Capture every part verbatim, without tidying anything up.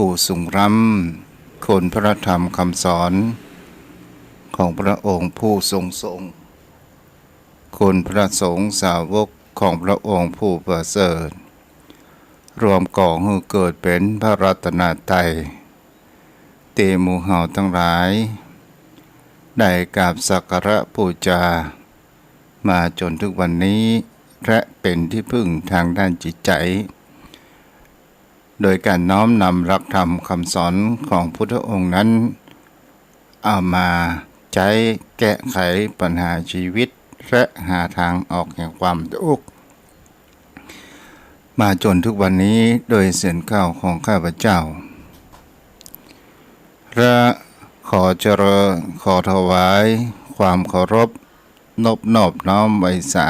ผู้สูงล้ำ คุณพระธรรมคำสอนของพระองค์ผู้ทรงทรง คุณพระสงฆ์สาวกของพระองค์ผู้ประเสริฐ รวมก่อหื้อเกิดเป๋นพระรัตนตรัย ตี้หมู่เฮาตังหลาย ได้กราบสักการะบูชา มาจ๋นถึงวันนี้ และเป๋นตี้พึ่งตางด้านจิตใจ๋ โดยก๋านน้อมนำหลักธรรมคำสอนของพุทธองค์นั้น เอามาใจ๊แก้ไขปัญหาชีวิต และหาตางออกแห่งความตุ๊กข์ มาจ๋นถึงวันนี้ โดยเสียงกล่าวของข้าพเจ้า และขอเจริญ ขอถวายความเคารพ นบนอบน้อมไหว้สา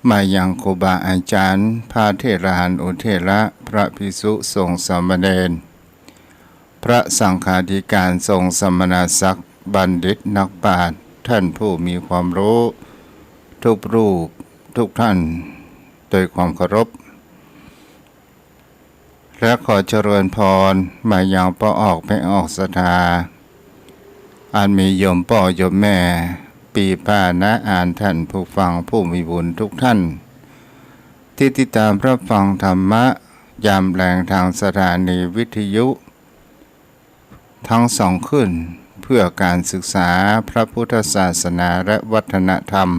มายังครูบาอาจ๋ารย์ พระเถรานุเถระ พระภิกษุสงฆ์สามเณร พระสังฆาธิการ สงฆ์สมณศักดิ์ บัณฑิตนักปราชญ์ ท่านผู้มีความรู้ ทุกรูป ทุกท่าน โดยความเคารพ และขอเจริญพร มายังป้อออกแม่ออกศรัทธา อันมีโยมป้อโยมแม่ ปี้ป้าน้าอา ท่านผู้ฟังผู้มีบุญทุกท่าน ตี้ติดตามรับฟังธรรมะ ยามแลงตางสถานีวิทยุ ตึงสองคลื่น เพื่อก๋านศึกษาพระพุทธศาสนาและวัฒนธรรม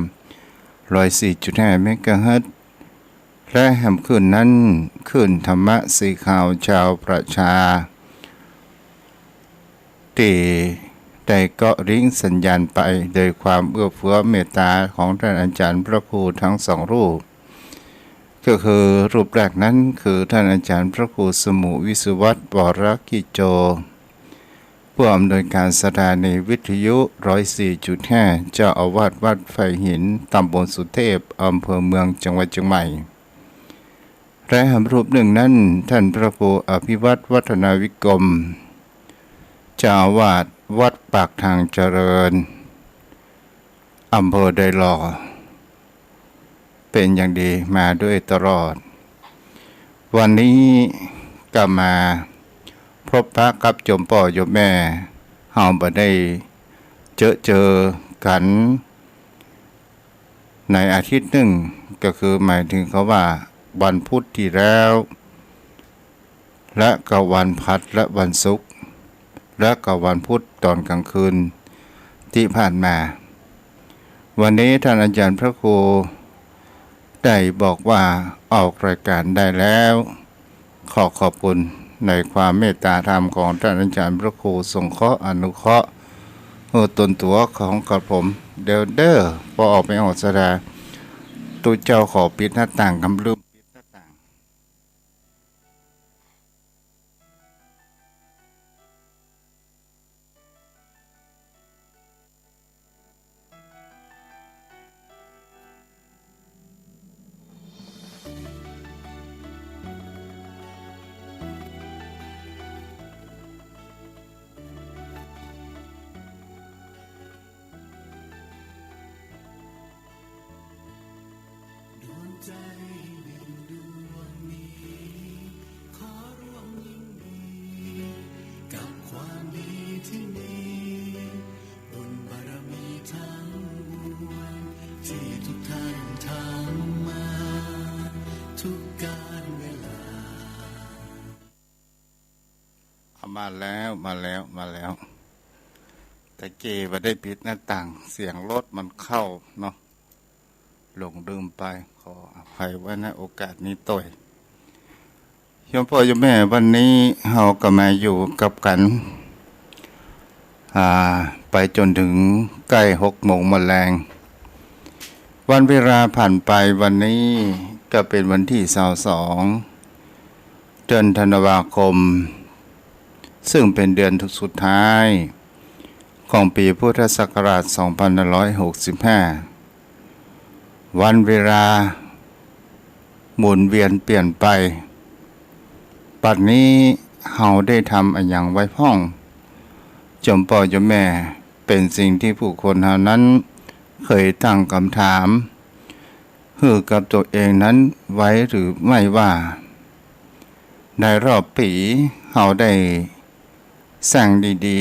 ร้อยสี่จุดห้าเมกะเฮิรตซ์ และแหมคลื่นนั้น คลื่นธรรมะสีขาวชาวประชา ตี้ได้เกาะลิงก์สัญญาณไป โดยความเอื้อเฟื้อเมตตาของท่านอาจ๋ารย์พระครูตึงสองรูป ก็คือรูปแรกนั้นคือท่านอาจ๋ารย์พระครูสมุห์ วิศวัตร วรกิจโจ ผู้อำนวยก๋านสถานีวิทยุ ร้อยสี่จุดห้า เจ้าอาวาสวัดไฟหิน ตำบลสุเทพ อำเภอเมือง จังหวัดเจียงใหม่ และแหมรูปนึ่งนั้น ท่านพระครูอภิวัตร วัฒนาวิกรม เจ้าอาวาสวัดปากทางเจริญ อำเภอดอยหล่อ เป๋นอย่างดีมาโดยตลอด วันนี้ก็มาพบปะกับโยมป้อโยมแม่ เฮาบ่ได้เจอเจอกั๋นในอาทิตย์นึ่ง ก็คือหมายถึงเขาว่าวันพุธตี้แล้ว และก็วันพฤหัสและวันศุกร์ และก็วันพุธต๋อนก๋างคืนตี้ผ่านมา วันนี้ท่านอาจ๋ารย์พระครูได้บอกว่าออกรายก๋านได้แล้ว ขอขอบคุณในความเมตตาธรรมของท่านอาจ๋ารย์พระครูสงเคราะห์อนุเคราะห์ เออ ตนตั๋วของกระผม เดี๋ยวเด้อ ป้อออกแม่ออกศรัทธา ตุ๊เจ้าขอปิดหน้าต่าง กำลืมปิดหน้าต่าง ดวงใจหนึ่งดวงนี้ ขอร่วมยินดีกับความดีที่มี บุญบารมีทั้งมวล ที่ทุกท่านทำมา ทุกกาลเวลา เอามาแล้ว มาแล้ว มาแล้ว ตะกี้บ่ได้ปิดหน้าต่าง เสียงรถมันเข้าเนาะ หลงลืมไป ขออภัยไว้ ณ โอกาสนี้ตวย โยมป้อโยมแม่ วันนี้เฮาก็มาอยู่กับกั๋น อ่า ไปจ๋นถึงใก้หกโมงมะแลง วันเวลาผ่านไป วันนี้ก็เป๋นวันตี้ซาวสอง เดือนธันวาคม ซึ่งเป๋นเดือนสุดท้ายของปี๋พุทธศักราชสองพันห้าร้อยหกสิบห้า วันเวลาหมุนเวียนเปลี่ยนไป บัดนี้เฮาได้ทำอะหยังไว้พ่อง โยมป้อโยมแม่ เป๋นสิ่งตี้ผู้คนเฮานั้นเคยตั้งกำถามหื้อกับตั๋วเองนั้นไว้หรือไม่ว่า ในรอบปี๋เฮาได้สร้างดี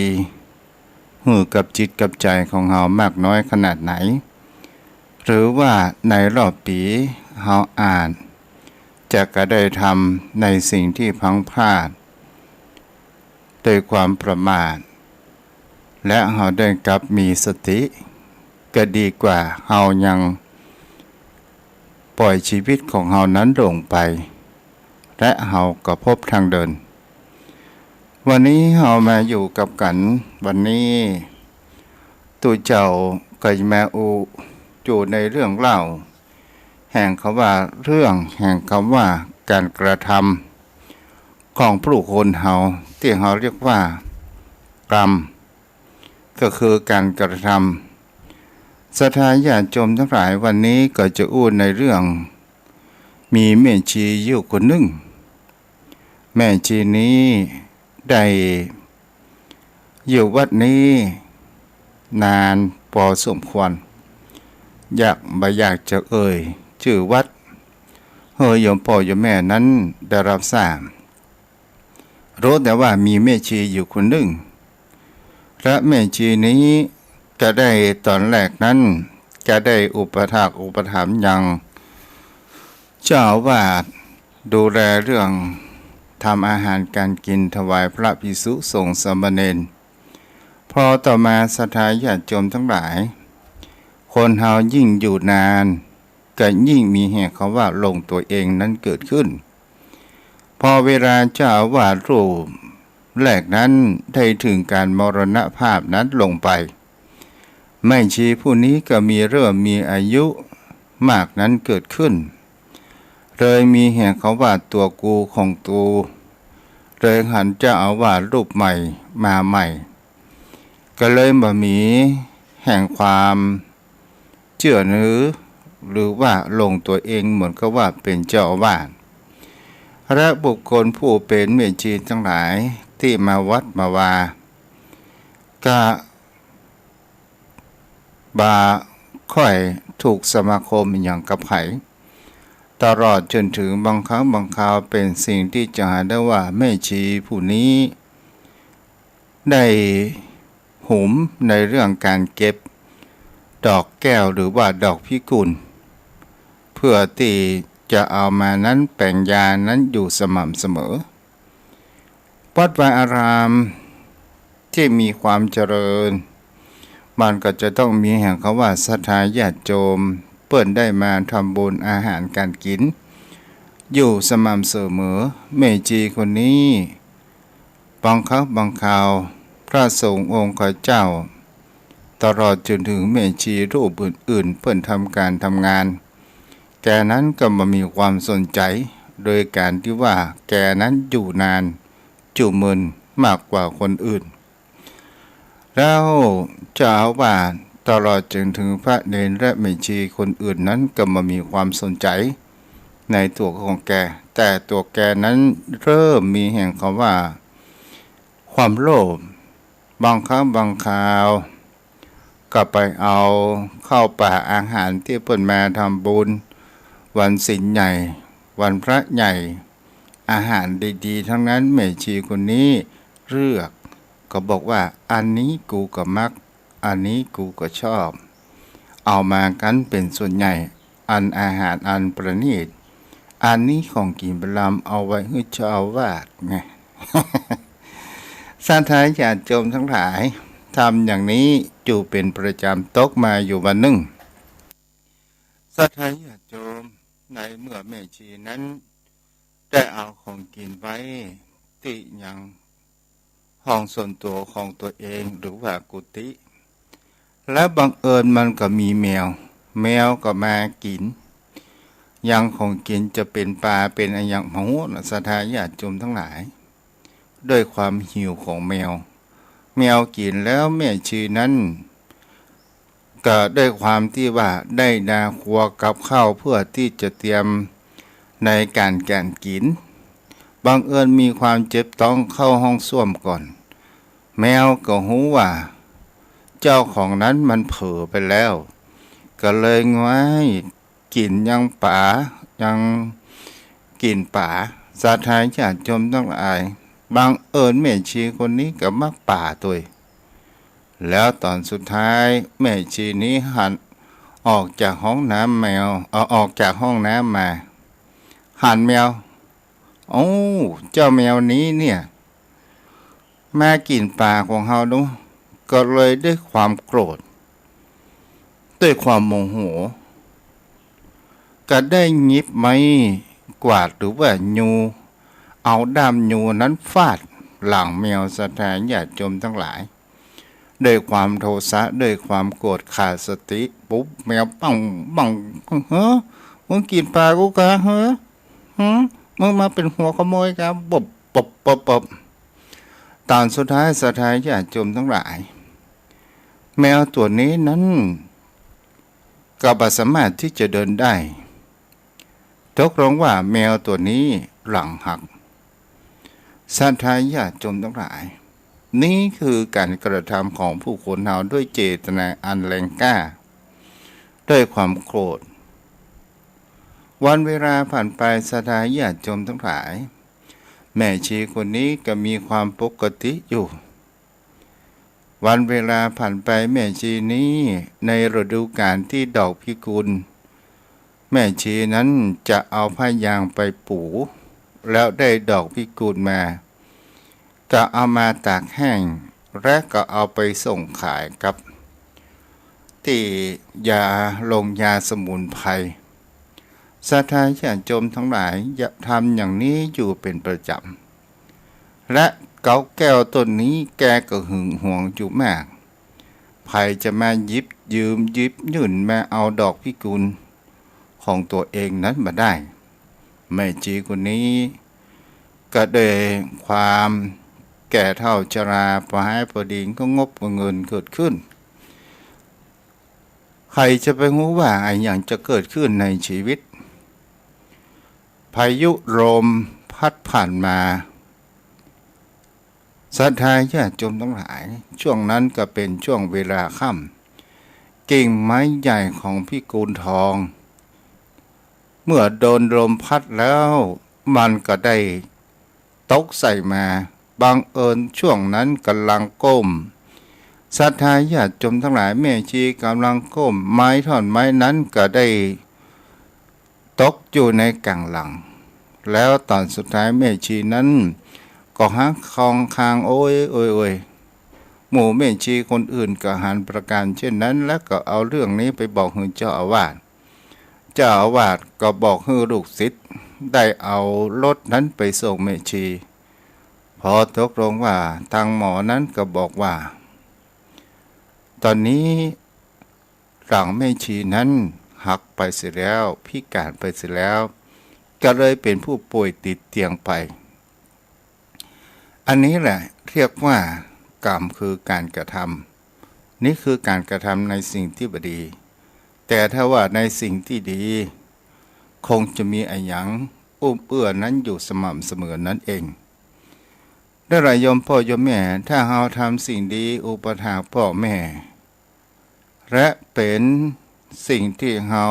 ๆ หื้อกับจิตกับใจ๋ของเฮามากน้อยขนาดไหน หรือว่าในรอบปี๋เฮาอาจจะกระได้ทำในสิ่งตี้พลั้งพลาด โดยความประมาท และเฮาได้กลับมีสติ ก็ดีกว่าเฮายังป่อยชีวิตของเฮานั้นลงไป และเฮาก็พบตางเดิน วันนี้เฮามาอยู่กับกั๋น วันนี้ตุ๊เจ้าก็จะมาอู้อยู่ในเรื่องเล่า แห่งกำว่าเรื่อง แห่งกำว่าก๋านกระทำของผู้คนเฮา ตี้เฮาเรียกว่ากรรม ก็คือก๋านกระทำ ศรัทธาญาติโยมตังหลาย วันนี้ก็จะอู้ในเรื่อง มีแม่ชีอยู่คนนึ่ง แม่ชีนี้ได้อยู่วัดนี้นานปอสมควร อยาก บ่อยากจะเอ่ยจื้อวัดหื้อโยมป้อโยมแม่นั้นได้รับทราบ ฮู้แต่ว่ามีแม่ชีอยู่คนนึ่ง และแม่ชีนี้ก็ได้ต๋อนแรกนั้นก็ได้อุปถากอุปถัมภ์ยังเจ้าอาวาส ดูแลเรื่องทำอาหารก๋านกิ๋นถวายพระภิกษุสงฆ์สามเณร พอต่อมาศรัทธาญาติโยมตังหลาย คนเฮายิ่งอยู่นาน ก็ยิ่งมีแห่งกำว่าหลงตั๋วเองนั้นเกิดขึ้น พอเวลาเจ้าอาวาสรูปแรกนั้นได้เถิงก๋านมรณภาพนั้นลงไป แม่ชีผู้นี้ก็มีเริ่มมีอายุมากนั้นเกิดขึ้น เลยมีแห่งกำว่าตั๋วกูของตู เลยหันเจ้าอาวาสรูปใหม่มาใหม่ ก็เลยบ่มีแห่งความเจื้อถือ หรือว่าหลงตั๋วเองเหมือนกับว่าเป๋นเจ้าอาวาส และบุคคลผู้เป๋นแม่ชีตังหลายตี้มาวัดมาวา ก็บ่ค่อยถูกสมาคมหยังกับใผ ตลอดจ๋นเถิงบางครั้งบางคราวเป๋นสิ่งตี้จะหาได้ว่าแม่ชีผู้นี้ ได้หุมในเรื่องก๋านเก็บดอกแก้วหรือว่าดอกพิกุล เพื่อตี้จะเอามานั้นแป๋งยานั้นอยู่สม่ำเสมอ วัดวาอารามตี้มีความเจริญ มันก็จะต้องมีแห่งกำว่าศรัทธาญาติโยม เปิ้นได้มาทำบุญอาหารก๋านกิ๋นอยู่สม่ำเสมอ แม่ชีคนนี้ บางครั้งบางคราวพระสงฆ์องค์ข้าเจ้า ตลอดจ๋นเถิงแม่ชีรูปอื่นๆ เปิ้นทำก๋านทำงาน แกนั้นก็บ่มีความสนใจ๋ โดยก๋านตี้ว่าแกนั้นอยู่นาน อยู่เมินมากกว่าคนอื่น แล้วเจ้าอาวาสตลอดจ๋นเถิงพระเณรและแม่ชีคนอื่นนั้นก็บ่มีความสนใจ๋ในตั๋วของแก แต่ตั๋วแกนั้นเริ่มมีแห่งกำว่าความโลภ บางครั้งบางคราวก็ไปเอาข้าวปลาอาหารตี้เปิ้นมาทำบุญวันศีลใหญ่ วันพระใหญ่ อาหารดีๆ ทั้งนั้น แม่ชีคนนี้เลือก ก็บอกว่า อันนี้กูก็มัก อันนี้กูก็ชอบ เอามากั๋นเป๋นส่วนใหญ่ อันอาหารอันประณีต อันนี้ของกิ๋นประลำเอาไว้หื้อเจ้าอาวาสไง ศรัทธาญาติโยมตังหลาย ทำอย่างนี้อยู่เป๋นประจ๋ำ ตกมาอยู่วันนึ่ง ศรัทธาญาติโยม ในเมื่อแม่ชีนั้นได้เอาของกิ๋นไว้ตี้ยังห้องส่วนตั๋วของตั๋วเองหรือว่ากุฏิ และบังเอิญมันก็มีแมว แมวก็มากิ๋นยังของกิ๋น จะเป๋นปลาเป๋นอะหยังบ่ฮู้นะ ศรัทธาญาติโยมตังหลาย ด้วยความหิวของแมว แมวกิ๋นแล้วแม่ชีนั้น ก็ด้วยความตี้ว่าได้ดาครัวกับข้าวเพื่อตี้จะเตรียมในก๋าน ก๋านกิ๋น บังเอิญมีความเจ็บต๊องเข้าห้องส้วมก่อน แมวก็ฮู้ว่าเจ้าของนั้นมันเผลอไปแล้ว ก็เลยง้อยกิ๋นยังป๋า ยังกิ๋นป๋า ศรัทธาญาติโยมตังหลาย บังเอิญแม่ชีคนนี้ก็มาป่าตวย แล้วต๋อนสุดท้ายแม่ชีนี้หันออกจากห้องน้ำแมว เอ่อ ออกจากห้องน้ำมา หันแมว โอ้ เจ้าแมวนี้เนี่ย มากิ๋นป๋าของเฮาดู ก็เลยด้วยความโกรธ ด้วยความโมโห ก็ได้หยิบไม้กวาดหรือว่ายู เอาด้ามยูนั้นฟาดหลังแมว ศรัทธาญาติโยมตังหลาย ด้วยความโทสะ ด้วยความโกรธ ขาดสติปุ๊บ แมวปังปังปัง เฮ้อ มึงกิ๋นป๋ากูกา เฮ้อ หึ มึงมาเป๋นหัวขโมยกา ปบปบปบปบ ต๋อนสุดท้าย ศรัทธาญาติโยมตังหลาย แมวตั๋วนี้นั้นก็บ่สามารถตี้จะเดินได้ ตกลงว่าแมวตั๋วนี้หลังหัก ศรัทธาญาติโยมตังหลาย นี้คือก๋านกระทำของผู้คนเฮาด้วยเจตนาอันแรงกล้า ด้วยความโกรธ วันเวลาผ่านไป ศรัทธาญาติโยมตังหลาย แม่ชีคนนี้ก็มีความปกติอยู่ วันเวลาผ่านไป แม่ชีนี้ในฤดูกาลตี้ดอกพิกุล แม่ชีนั้นจะเอาผ้ายางไปปู แล้วได้ดอกพิกุลมา ก็เอามาตากแห้ง และก็เอาไปส่งขายกับตี้ยา โรงยาสมุนไพร ศรัทธาญาติโยมตังหลาย จะทำอย่างนี้อยู่เป๋นประจ๋ำ และเกาแก้วต้นนี้แกก็หึงหวงอยู่มาก ใผจะมาหยิบยืมหยิบยื่นมาเอาดอกพิกุลของตั๋วเองนั้นบ่ได้ แม่ชีคนนี้ก็ด้วยความแก่เฒ่าชรา ปอฮ้ายปอดีก็งบก็เงินเกิดขึ้น ใผจะไปฮู้ว่าอะหยังจะเกิดขึ้นในชีวิต พายุลมพัดผ่านมา ศรัทธาญาติโยมตังหลาย ช่วงนั้นก็เป๋นช่วงเวลาค่ำ กิ่งไม้ใหญ่ของพิกุลทอง เมื่อโดนลมพัดแล้ว มันก็ได้ตกใส่มา บังเอิญช่วงนั้นก่ำลังก้ม ศรัทธาญาติโยมตังหลาย แม่ชีก่ำลังก้ม ไม้ท่อนไม้นั้นก็ได้ ตกอยู่ในก๋างหลัง แล้วต๋อนสุดท้ายแม่ชีนั้นก็หักคองคาง โอย โอย โอย หมู่แม่ชีคนอื่นก็หันประก๋านเช่นนั้น แล้วก็เอาเรื่องนี้ไปบอกหื้อเจ้าอาวาส เจ้าอาวาสก็บอกหื้อลูกศิษย์ได้เอารถนั้นไปส่งแม่ชี พอตกลงว่า ตางหมอนั้นก็บอกว่า ต๋อนนี้ หลังแม่ชีนั้นหักไปเสียแล้ว พิการไปเสียแล้ว ก็เลยเป๋นผู้ป่วยติดเตียงไป อันนี้แหละเรียกว่ากรรมคือก๋านกระทำ นี่คือก๋านกระทำในสิ่งตี้บ่ดี แต่ถ้าว่าในสิ่งตี้ดี คงจะมีอะหยังอุ้มเอื้อนั้นอยู่สม่ำเสมอนั้นเอง ได้ละโยมป้อโยมแม่ ถ้าเฮาทำสิ่งดีอุปถัมภ์ป้อแม่ และเป๋นสิ่งตี้เฮา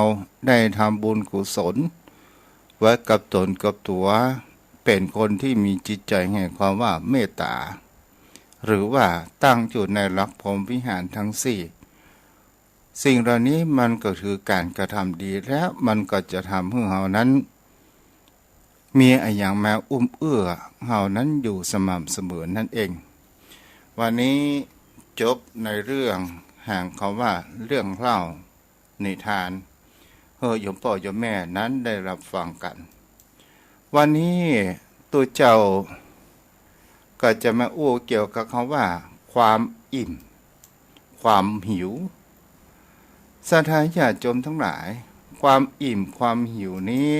ได้ทำบุญกุศลไว้กับต๋นกับตั๋ว เป๋นคนตี้มีจิตใจ๋แห่งความว่าเมตต๋า หรือว่าตั้งอยู่ในหลักพรหมวิหารทั้งสี่ สิ่งเหล่านี้มันก็คือก๋านกระทำดี และมันก็จะทำหื้อเฮานั้น มีอะหยังมาอุ้มเอื้อเฮานั้นอยู่สม่ำเสมอนั่นเอง วันนี้จบในเรื่องแห่งคำว่าเรื่องเล่านิทาน หื้อโยมป้อโยมแม่นั้นได้รับฟังกั๋น วันนี้ตุ๊เจ้าก็จะมาอู้เกี่ยวกับคำว่าความอิ่ม ความหิว ศรัทธาญาติโยมตังหลาย ความอิ่มความหิวนี้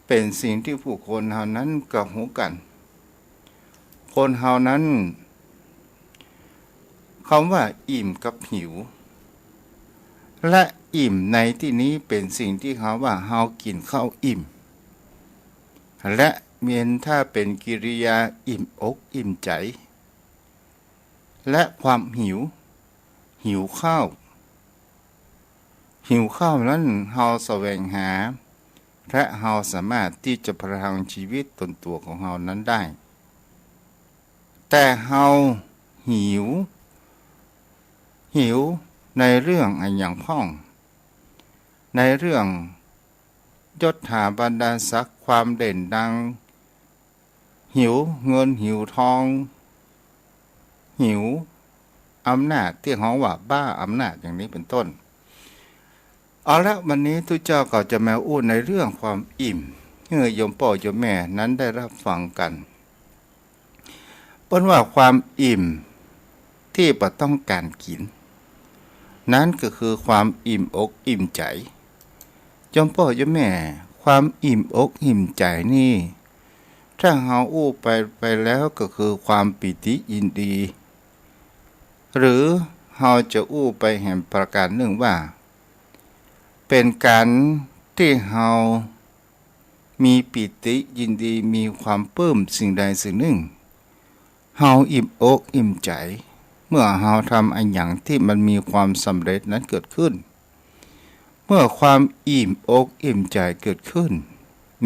เป๋นสิ่งตี้ผู้คนเฮานั้นก็ฮู้กั๋น คนเฮานั้น คำว่าอิ่มกับหิว และอิ่มในตี้นี้เป๋นสิ่งตี้เฮาว่าเฮากิ๋นข้าวอิ่ม และเมียนถ้าเป๋นกิริยาอิ่มอกอิ่มใจ๋ และความหิว หิวข้าว หิวข้าวนั้นเฮาแสวงหา และเฮาสามารถตี้จะประทังชีวิตตนตั๋วของเฮานั้นได้ แต่เฮาหิว หิวในเรื่องอะหยังพ่อง ในเรื่องยศถาบรรดาศักดิ์ ความเด่นดัง หิวเงินหิวทอง หิวอำนาจ ตี้เฮาว่าบ้าอำนาจอย่างนี้เป๋นต้น เอาละ วันนี้ตุ๊เจ้าก็จะมาอู้ในเรื่องความอิ่ม หื้อโยมป้อโยมแม่นั้นได้ฮับฟังกั๋น เปิ้นว่าความอิ่มตี้บ่ต้องก๋านกิ๋น นั้นก็คือความอิ่มอกอิ่มใจ๋ โยมป้อโยมแม่ ความอิ่มอกอิ่มใจ๋นี่ ถ้าเฮาอู้ไป ไปแล้วก็คือความปีติยินดี หรือเฮาจะอู้ไปแหมประก๋านนึ่งว่า เป๋นก๋านตี้เฮา มีปีติยินดี มีความปลื้มสิ่งใดสิ่งนึ่ง เฮาอิ่มอกอิ่มใจ๋ เมื่อเฮาทำอะหยังตี้มันมีความสำเร็จนั้นเกิดขึ้น เมื่อความอิ่มอกอิ่มใจ๋เกิดขึ้น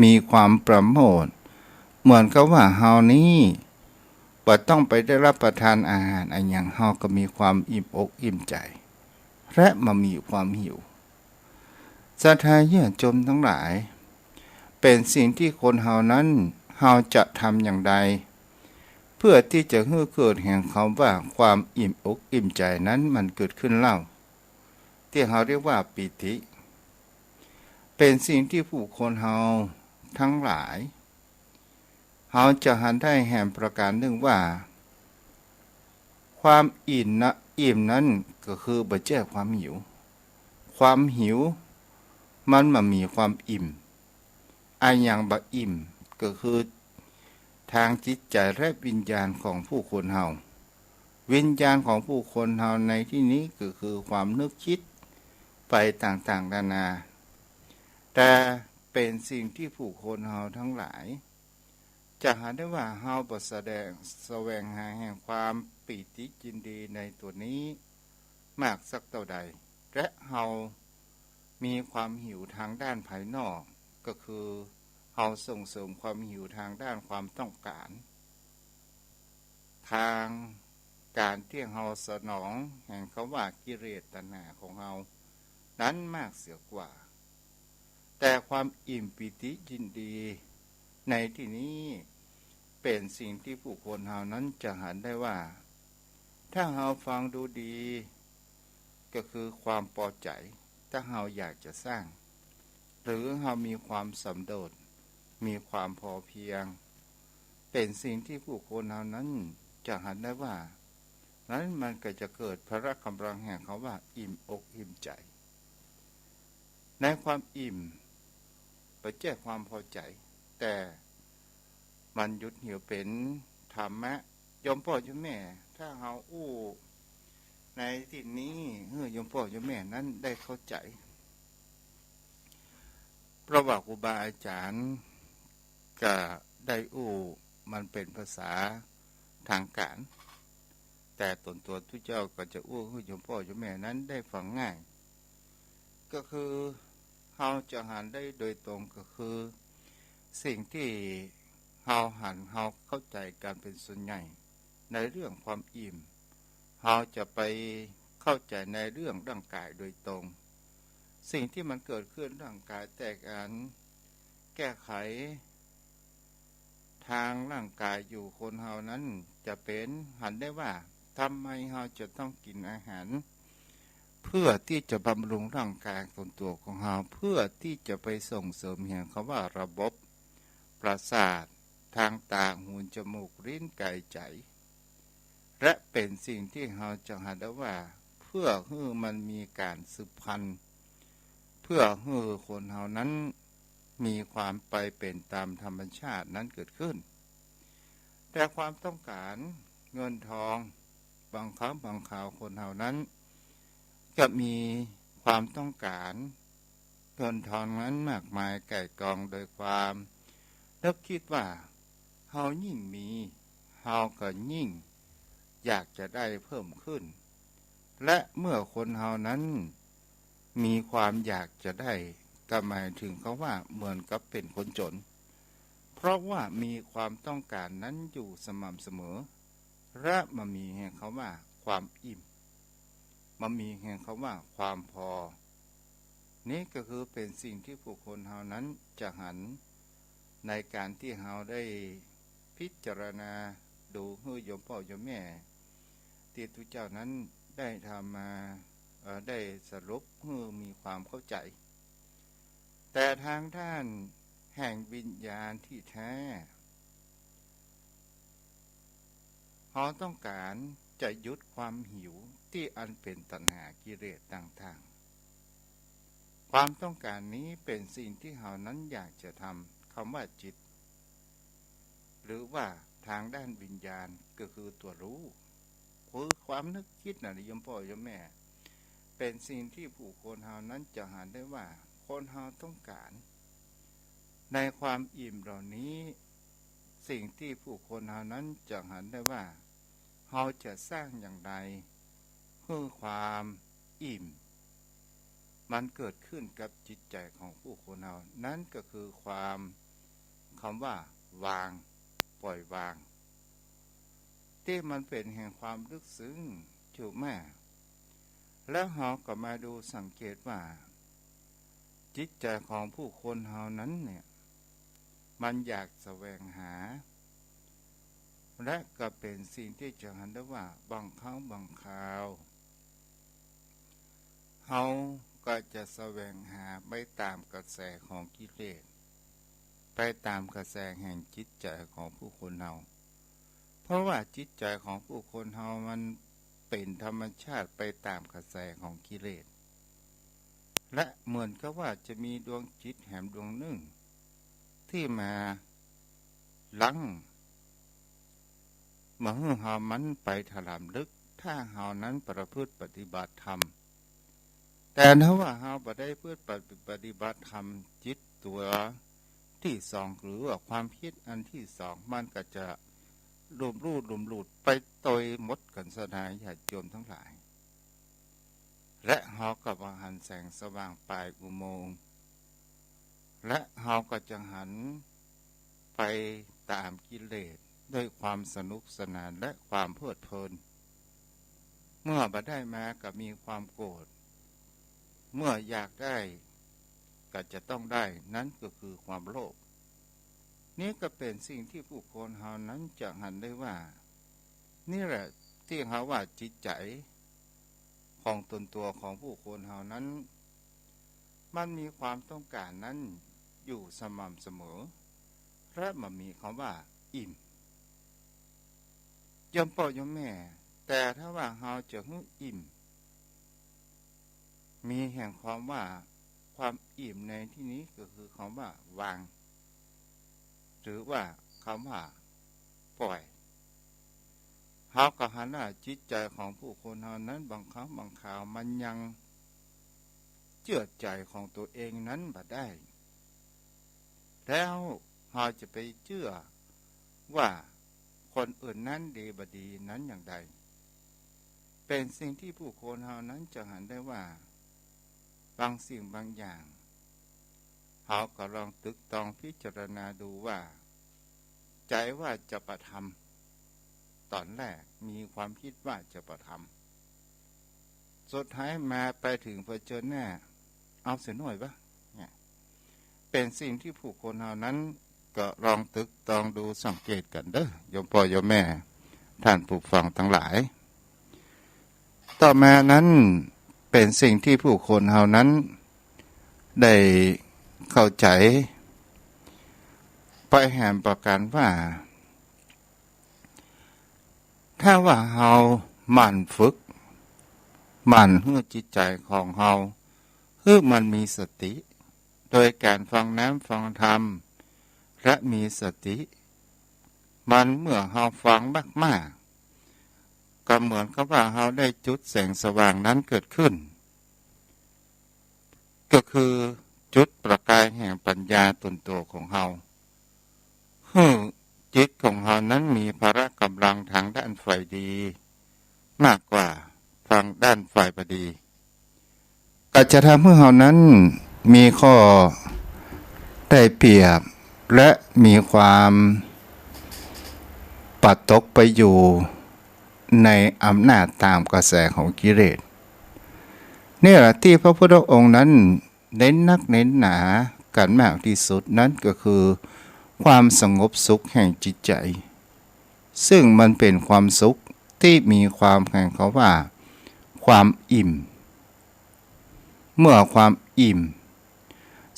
มีความปราโมทย์ เหมือนกับว่าเฮานี้บ่ต้องไปได้ฮับประทานอาหารอะหยัง เฮาก็มีความอิ่มอกอิ่มใจ๋ และบ่มีความหิว ศรัทธาญาติโยมตังหลาย เป๋นสิ่งตี้คนเฮานั้น เฮาจะทำอย่างใด เพื่อตี้จะหื้อเกิดแห่งคำว่าความอิ่มอกอิ่มใจ๋นั้นมันเกิดขึ้นเล่า ตี้เฮาเรียกว่าปีติ เป๋นสิ่งตี้ผู้คนเฮาตังหลาย เฮาจะหันได้แหมประก๋านนึ่งว่า ความอิ่มนะ อิ่มนั้นก็คือบ่แจ้ความหิว ความหิวมันบ่มีความอิ่ม อะหยังบ่อิ่ม ก็คือตางจิตใจ๋และวิญญาณของผู้คนเฮา วิญญาณของผู้คนเฮาในตี้นี้ก็คือความนึกคิดไปต่างๆ นานา แต่เป๋นสิ่งตี้ผู้คนเฮาตังหลาย จะหันได้ว่าเฮาบ่แสดง แสวงหาแห่งความปีติยินดีในตั๋วนี้มากสักเต้าใด และเฮามีความหิวตางด้านภายนอก ก็คือเฮาส่งเสริมความหิวตางด้านความต้องก๋าน ตางก๋านตี้เฮาสนองแห่งคำว่ากิเลสตัณหาของเฮานั้นมากเสียกว่า แต่ความอิ่มปีติยินดีในตี้นี้เป๋นสิ่งตี้ผู้คนเฮานั้นจะหันได้ว่า ถ้าเฮาฟังดูดี ก็คือความปอใจ๋ ถ้าเฮาอยากจะสร้าง หรือเฮามีความสันโดษ มีความพอเพียง เป๋นสิ่งตี้ผู้คนเฮานั้นจะหันได้ว่า นั้นมันก็จะเกิดพละก๋ำลังแห่งคำว่าอิ่มอกอิ่มใจ๋ ในความอิ่มบ่แจ้ความปอใจ๋ แต่มันหยุดเหี่ยวเป๋นธรรมะ โยมป้อโยมแม่ ถ้าเฮาอู้ในตี้นี้ หื้อโยมป้อโยมแม่นั้นได้เข้าใจ๋ เพราะว่าครูบาอาจ๋ารย์ก็ได้อู้มันเป๋นภาษาตางก๋าน แต่ต๋นตั๋วตุ๊เจ้าก็จะอู้หื้อโยมป้อโยมแม่นั้นได้ฟังง่าย ก็คือเฮาจะหันได้โดยตรง ก็คือสิ่งตี้เฮาหัน เฮาเข้าใจ๋กั๋นเป๋นส่วนใหญ่ ในเรื่องความอิ่ม เฮาจะไปเข้าใจ๋ในเรื่องร่างก๋ายโดยตรง สิ่งตี้มันเกิดขึ้น ร่างก๋ายแตกอัน แก้ไขตางร่างก๋ายอยู่คนเฮานั้นจะเป๋น หันได้ว่า ทำไมเฮาจะต้องกิ๋นอาหาร เพื่อตี้จะบำรุงร่างก๋ายของตั๋วของเฮา เพื่อตี้จะไปส่งเสริมแห่งคำว่าระบบประสาทตางต๋า หู จมูก ลิ้น ก๋าย ใจ๋ และเป๋นสิ่งตี้เฮาจะหันได้ว่า เพื่อหื้อมันมีก๋านสืบพันธุ์ เพื่อหื้อคนเฮานั้นมีความไปเป๋นต๋ามธรรมชาตินั้นเกิดขึ้น แต่ความต้องก๋านเงินทอง บางครั้งบางคราวคนเฮานั้นก็มีความต้องก๋านเงินทองนั้นมากมายก่ายกอง โดยความนึกคิดว่า เฮายิ่งมี เฮาก็ยิ่งอยากจะได้เพิ่มขึ้น และเมื่อคนเฮานั้นมีความอยากจะได้ ก็หมายถึงคำว่าเหมือนกับเป๋นคนจ๋น เพราะว่ามีความต้องก๋านนั้นอยู่สม่ำเสมอ และบ่มีแห่งคำว่าความอิ่ม บ่มีแห่งคำว่าความพอ นี้ก็คือเป๋นสิ่งตี้ผู้คนเฮานั้นจะหัน ในก๋านตี้เฮาได้พิจารณาดูหื้อโยมป้อโยมแม่ตี้ตุ๊เจ้านั้นได้ทำมา เอ่อ ได้สรุปหื้อมีความเข้าใจ๋ แต่ตางด้านแห่งวิญญาณตี้แต๊ เฮาต้องก๋านจะหยุดความหิวตี้อันเป๋นตัณหากิเลสต่างๆ ความต้องก๋านนี้เป๋นสิ่งตี้เฮานั้นอยากจะทำ คำว่าจิต หรือว่าตางด้านวิญญาณก็คือตั๋วฮู้ คือความนึกกึ๊ดน่ะ โยมป้อโยมแม่ เป๋นสิ่งตี้ผู้คนเฮานั้นจะหันได้ว่า คนเฮาต้องก๋าน ในความอิ่มเหล่านี้ สิ่งตี้ผู้คนเฮานั้นจะหันได้ว่า เฮาจะสร้างอย่างใดหื้อความอิ่ม มันเกิดขึ้นกับจิตใจ๋ของผู้คนเฮา นั้นก็คือความ คำว่าวาง ปล่อยวาง ตี้มันเป๋นแห่งความลึกซึ้ง ถูกไหม แล้วเฮาก็มาดูสังเกตว่า จิตใจ๋ของผู้คนเฮานั้นเนี่ย มันอยากแสวงหา และก็เป๋นสิ่งตี้จะหันได้ว่าบางครั้งบางคราว เฮาก็จะแสวงหาไปต๋ามกระแสของกิเลส ไปต๋ามกระแสแห่งจิตใจ๋ของผู้คนเฮา เพราะว่าจิตใจ๋ของผู้คนเฮามันเป๋นธรรมชาติไปต๋ามกระแสของกิเลส และเหมือนกับว่าจะมีดวงจิตแหมดวงนึ่ง ตี้มาลัง บ่หื้อเฮามันไปถลำลึก ถ้าเฮานั้นประพฤติปฏิบัติธรรม แต่ถ้าว่าเฮาบ่ได้ประพฤติปฏิบัติธรรม จิตตั๋วตี้สอง หรือว่าความกึ๊ดอันตี้สอง มันก็จะลุ่มลู่ลุ่มหลุดไปโตยหมดกั๋นสนาญาติโยมตังหลาย และเฮาก็บ่หันแสงสว่างป๋ายอุโมงค์ และเฮาก็จะหันไปต๋ามกิเลสด้วยความสนุกสนานและความเพลิดเพลิน เมื่อบ่ได้มาก็มีความโกรธ เมื่ออยากได้ก็จะต้องได้ นั้นก็คือความโลภ นี้ก็เป๋นสิ่งตี้ผู้คนเฮานั้นจะหันได้ว่า นี่แหละตี้เฮาว่าจิตใจ๋ของต๋นตั๋วของผู้คนเฮานั้น มันมีความต้องก๋านนั้นอยู่สม่ำเสมอ และบ่มีคำว่าอิ่ม โยมป้อโยมแม่ แต่ถ้าว่าเฮาจะหื้ออิ่ม มีแห่งความว่า ความอิ่มในตี้นี้ก็คือคำว่าวาง หรือว่าคำว่าปล่อย เฮาก็หันว่าจิตใจ๋ของผู้คนเฮานั้นบางครั้งบางคราวมันยังเจื้อใจ๋ของตั๋วเองนั้นบ่ได้ แล้วเฮาจะไปเจื้อว่าคนอื่นนั้นดีบ่ดีนั้นอย่างใด เป๋นสิ่งตี้ผู้คนเฮานั้นจะหันได้ว่า บางสิ่งบางอย่าง เฮาก็ลองตึกตองพิจารณาดูว่า ใจ๋ว่าจะกระทำ ต๋อนแรกมีความกึ๊ดว่าจะกระทำ สุดท้ายมาไปเถิงเผชิญหน้า เอาเสียหน่อยบ่ เนี่ย เป๋นสิ่งตี้ผู้คนเฮานั้นก็ลองตึกตองดูสังเกตกั๋นเด้อ โยมป้อโยมแม่ ท่านผู้ฟังตังหลาย ต่อมานั้นเป๋นสิ่งตี้ผู้คนเฮานั้นได้เข้าใจ๋ไปแหมประก๋านว่า ถ้าว่าเฮาหมั่นฝึก หมั่นหื้อจิตใจ๋ของเฮา หื้อมันมีสติ โดยก๋านฟังน้ำฟังธรรม และมีสติ มันเมื่อเฮาฟังมากๆ ก็เหมือนกับว่าเฮาได้จุดแสงสว่างนั้นเกิดขึ้น ก็คือจุดประกายแห่งปัญญาต๋นตั๋วของเฮา หื้อจิตของเฮานั้นมีพละก๋ำลังตางด้านฝ่ายดี มากกว่าตางด้านฝ่ายบ่ดี ก็จะทำหื้อเฮานั้น มีข้อได้เปรียบ และมีความปะตกไปอยู่ในอำนาจต๋ามกระแสของกิเลส นี่แหละตี้พระพุทธองค์นั้นเน้นนักเน้นหนากั๋นมากตี้สุด นั้นก็คือความสงบสุขแห่งจิตใจ๋ ซึ่งมันเป๋นความสุขตี้มีความแห่งเขาว่าความอิ่ม เมื่อความอิ่ม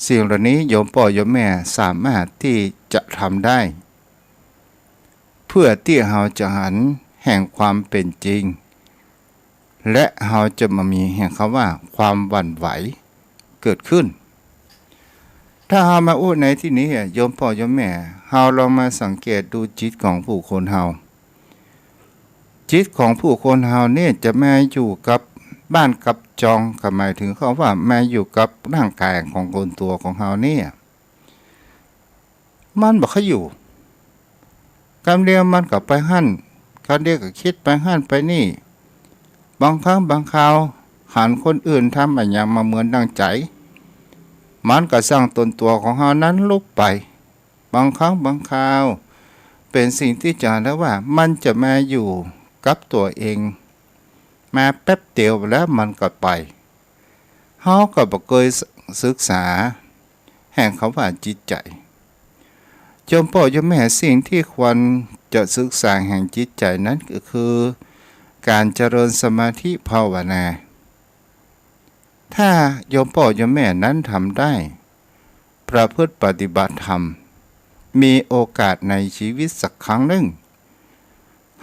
สิ่งเหล่านี้โยมป้อโยมแม่สามารถตี้จะทำได้ เพื่อตี้เฮาจะหันแห่งความเป๋นจริง และเฮาจะบ่มีแห่งคำว่าความหวั่นไหวเกิดขึ้น ถ้าเฮามาอู้ในตี้นี้อะ โยมป้อโยมแม่ เฮาลองมาสังเกตดูจิตของผู้คนเฮา จิตของผู้คนเฮานี่จะมาอยู่กับบ้านกับจอง ก็หมายถึงเขาว่ามาอยู่กับร่างก๋ายของตนตั๋วของเฮาเนี่ย มันบ่ค่อยอยู่ กำเดียวมันก็ไปหั้น กำเดียวก็กึ๊ดไปหั้นไปนี่ บางครั้งบางคราวหันคนอื่นทำอะหยังบ่เหมือนดังใจ๋ มันก็สั่งตนตั๋วของเฮานั้นลุกไป บางครั้งบางคราวเป๋นสิ่งตี้จะเรียกว่ามันจะมาอยู่กับตั๋วเอง มาแป๊บเดียวแล้วมันก็ไป เฮาก็บ่เกยศึกษาแห่งคำว่าจิตใจ๋ โยมป้อโยมแม่ สิ่งตี้ควรจะศึกษาแห่งจิตใจ๋นั้นก็คือก๋านเจริญสมาธิภาวนา ถ้าโยมป้อโยมแม่นั้นทำได้ ประพฤติปฏิบัติธรรม มีโอกาสในชีวิตสักครั้งนึ่ง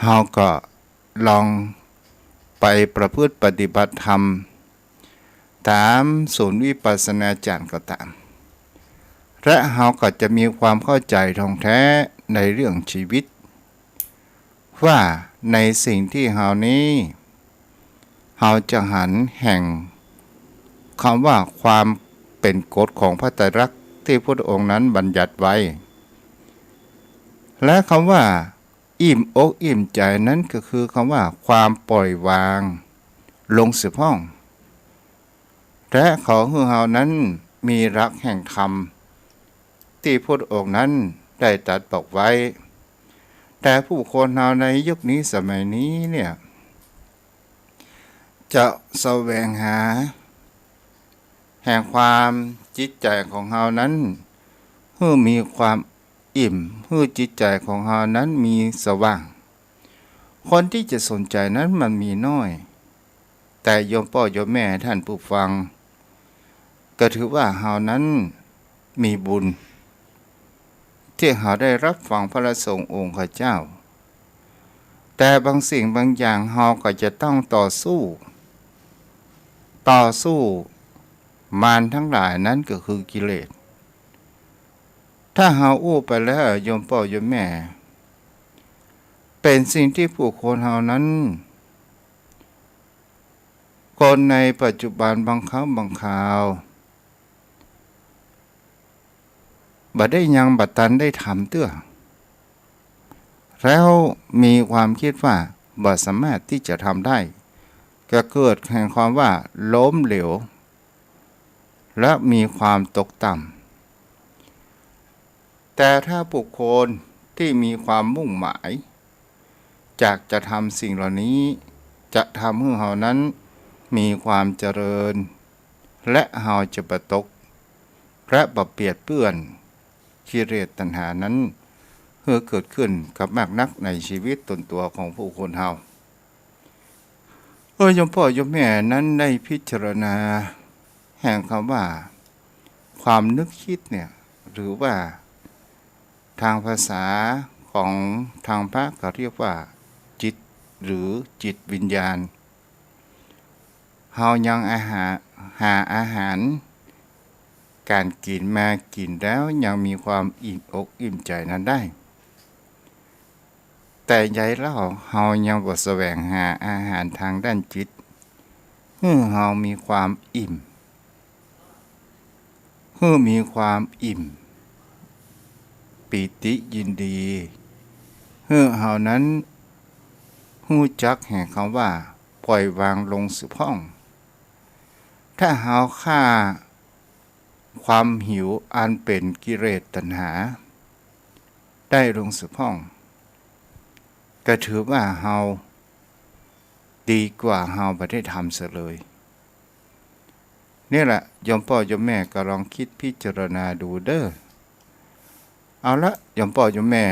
เฮาก็ลองไปประพฤติปฏิบัติธรรมต๋ามศูนย์วิปัสสนาจ๋ารย์ก็ต๋าม และเฮาก็จะมีความเข้าใจ๋ท่องแท้ในเรื่องชีวิต ว่าในสิ่งตี้เฮานี้ เฮาจะหันแห่งคำว่าความเป๋นกฎของพระไตรลักษณ์ตี้พุทธองค์นั้นบัญญัติไว้ และคำว่าอิ่มอกอิ่มใจ๋นั้นก็คือคำว่าความปล่อยวางลงเสียพ่อง และขอหื้อเฮานั้นมีหลักแห่งธรรมตี้พุทธองค์นั้นได้ตรัสบอกไว้ แต่ผู้คนเฮาในยุคนี้สมัยนี้เนี่ย จะแสวงหาแห่งความจิตใจ๋ของเฮานั้น หื้อมีความอิ่ม หื้อจิตใจ๋ของเฮานั้นมีสว่าง คนตี้จะสนใจ๋นั้นมันมีน้อย แต่โยมป้อโยมแม่ท่านผู้ฟัง ก็ถือว่าเฮานั้นมีบุญ ตี้เฮาได้รับฟังพระสงฆ์องค์ข้าเจ้า แต่บางสิ่งบางอย่างเฮาก็จะต้องต่อสู้ ต่อสู้มารทั้งหลายนั้นก็คือกิเลส ถ้าเฮาอู้ไปแล้วโยมป้อโยมแม่ เป๋นสิ่งตี้ผู้คนเฮานั้น คนในปัจจุบันบางครั้งบางคราว บ่ได้ยังบ่ตันได้ทำเตื้อ แล้วมีความกึ๊ดว่าบ่สามารถตี้จะทำได้ ก็เกิดแห่งความว่าล้มเหลว และมีความตกต่ำ แต่ถ้าบุคคลตี้มีความมุ่งหมาย อยากจะทำสิ่งเหล่านี้ จะทำหื้อเฮานั้นมีความเจริญ และเฮาจะบ่ตก และบ่เปียดเปื้อนกิเลสตัณหานั้น หื้อเกิดขึ้นกับมากนักในชีวิตตนตั๋วของผู้คนเฮา เออ โยมป้อโยมแม่นั้นได้พิจารณาแห่งคำว่าความนึกคิดเนี่ย หรือว่าทางภาษาของทางพระเขาเรียกว่าจิต หรือจิตวิญญาณ เฮายังอาหาร หาอาหารก๋านกิ๋นมากิ๋นแล้วยังมีความอิ่มอกอิ่มใจ๋นั้นได้ แต่ใยเล่าเฮายังบ่แสวงหาอาหารทางด้านจิต หื้อเฮามีความอิ่ม หื้อมีความอิ่ม ปีติยินดี หื้อเฮานั้นฮู้จักแห่งคำว่าปล่อยวางลงเสียพ่อง ถ้าเฮาข้า ความหิวอันเป๋นกิเลสตัณหา ได้ลงเสียพ่อง ก็ถือว่าเฮาดีกว่าเฮาบ่ได้ทำเสียเลย นี่แหละ โยมป้อโยมแม่ก็ลองกึ๊ดพิจารณาดูเด้อ เอาละ โยมป้อโยมแม่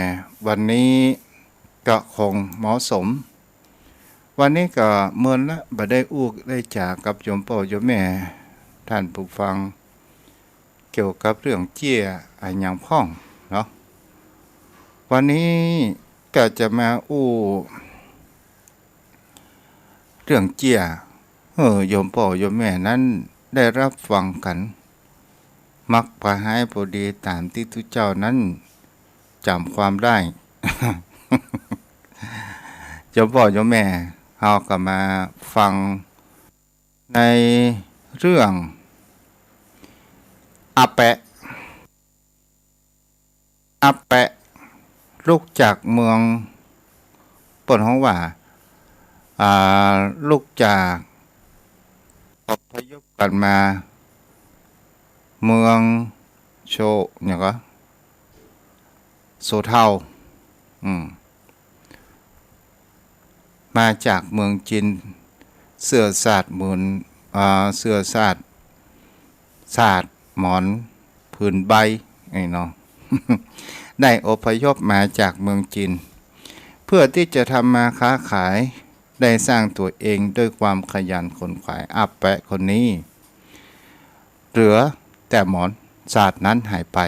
วันนี้ก็คงเหมาะสม วันนี้ก็เมินละ บ่ได้อู้ได้จ๋ากับโยมป้อโยมแม่ ท่านผู้ฟัง เกี่ยวกับเรื่องเจี้ยอะหยังพ่องเนาะ วันนี้ก็จะมาอู้เรื่องเจี้ย เออ โยมป้อโยมแม่นั้นได้ฮับฟังกั๋น มักปาฮ้ายปาดีต๋ามตี้ตุ๊เจ้านั้นจ๋ำความได้ โยมป้อโยมแม่ เฮาก็มาฟังในเรื่อง อาแปะ อาแปะ ลุกจากเมือง เปิ้นฮ้องว่า อ่า ลุกจาก อพยพกั๋นมา เมืองโช หยังก่อ โสเทา อืม มาจากเมืองจีน เสื้อสาดหมุน อ่า เสื้อสาด สาดหมอนผืนใบ ไอ้เนาะ ได้อพยพมาจากเมืองจีน เพื่อที่จะทำมาค้าขาย ได้สร้างตัวเองด้วยความขยันขวนขวาย อาแปะคนนี้ เหลือแต่หมอนสาดนั้นหายไป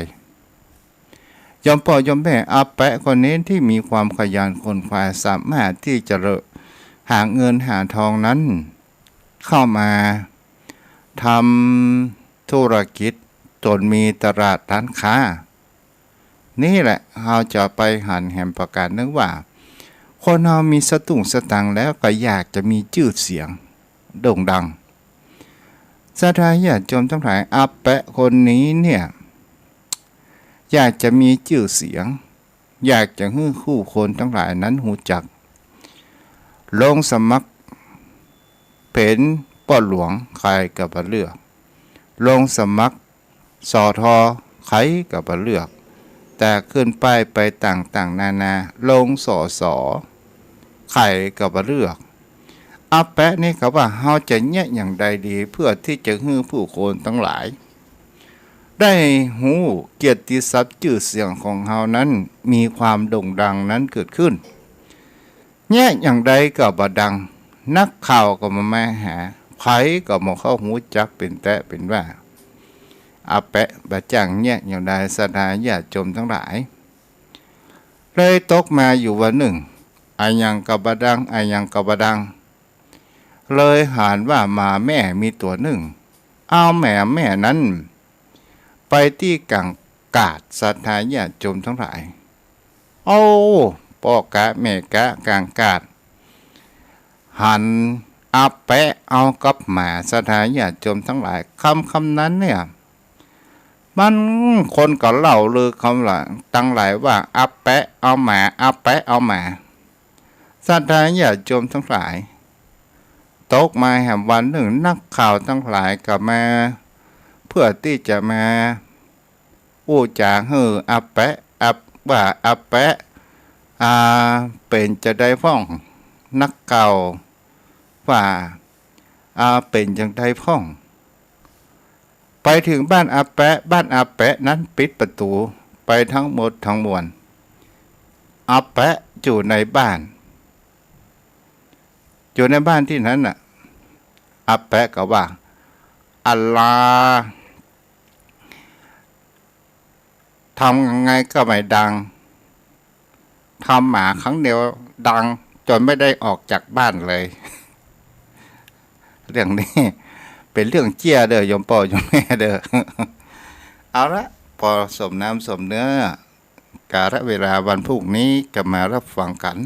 โยมป้อโยมแม่ อาแปะคนนี้ที่มีความขยันขวนขวาย สามารถที่จะเลาะหาเงินหาทองนั้น เข้ามาทำธุรกิจ จนมีตลาดร้านค้า นี่แหละ เฮาจะไปหันแหมประก๋านนึ่งว่า คนเฮามีสตุ้งสตางค์แล้วก็อยากจะมีจื้อเสียงโด่งดัง ศรัทธาญาติโยมตังหลาย อาแปะคนนี้เนี่ย อยากจะมีจื้อเสียง อยากจะหื้อผู้คนตังหลายนั้นฮู้จัก ลงสมัครเป๋นป้อหลวง ใผก็บ่เลือก ลงสมัคร สอทอ ใผก็บ่เลือก แต่ขึ้นป้ายไปต่างๆ นานา ลง สอสอ ใผก็บ่เลือก อาแปะนี่เขาว่า เฮาจะเยียะอย่างใดดี เพื่อที่จะหื้อผู้คนตังหลาย ได้ฮู้เกียรติศัพท์จื้อเสียงของเฮานั้น มีความโด่งดังนั้นเกิดขึ้น เยียะอย่างใดก็บ่ดัง นักข่าวก็บ่มาหา ใผก็บ่เข้าฮู้จักเป๋นแต๊เป๋นว่า อาแปะบ่จ้างเยียะอย่างใด ศรัทธาญาติโยมตังหลาย เลยตกมาอยู่วันนึ่ง อะหยังก็บ่ดัง อะหยังก็บ่ดัง เลยหันว่าหมาแม่มีตั๋วนึ่ง เอาหมาแม่นั้น ไปตี้ก๋างกาด ศรัทธาญาติโยมตังหลาย โอ้ ป้อกะแม่กะก๋างกาด หันอาแปะเอากับหมา ศรัทธาญาติโยมตังหลาย ค่ำๆ นั้นเนี่ย มันคนก็เล่าลือคำละตังหลายว่า อาแปะเอาหมา อาแปะเอาหมา ศรัทธาญาติโยมตังหลาย ตกมาแหมวันนึ่ง นักข่าวตังหลายก็มา เพื่อตี้จะมาอู้จ๋าหื้ออาแปะ อา ว่าอาแปะ อ่า เป๋นจาใดพ่อง นักข่าวว่า อ่า เป๋นจาใดพ่อง ไปเถิงบ้านอาแปะ บ้านอาแปะนั้นปิดประตู๋ไปตึงหมดตึงมวล อาแปะอยู่ในบ้าน อยู่ในบ้านตี้นั้นน่ะ อาแปะก็ว่า อะลา ทำยังไงก็ไม่ดัง ทำหมาครั้งเดียวดังจนไม่ได้ออกจากบ้านเลย เรื่องนี้เป๋นเรื่องเจี้ยเด้อ โยมป้อโยมแม่เด้อ เอาละ ปอสมน้ำสมเนื้อ กาลเวลาวันพรุ่งนี้ก็มาฮับฟังกั๋น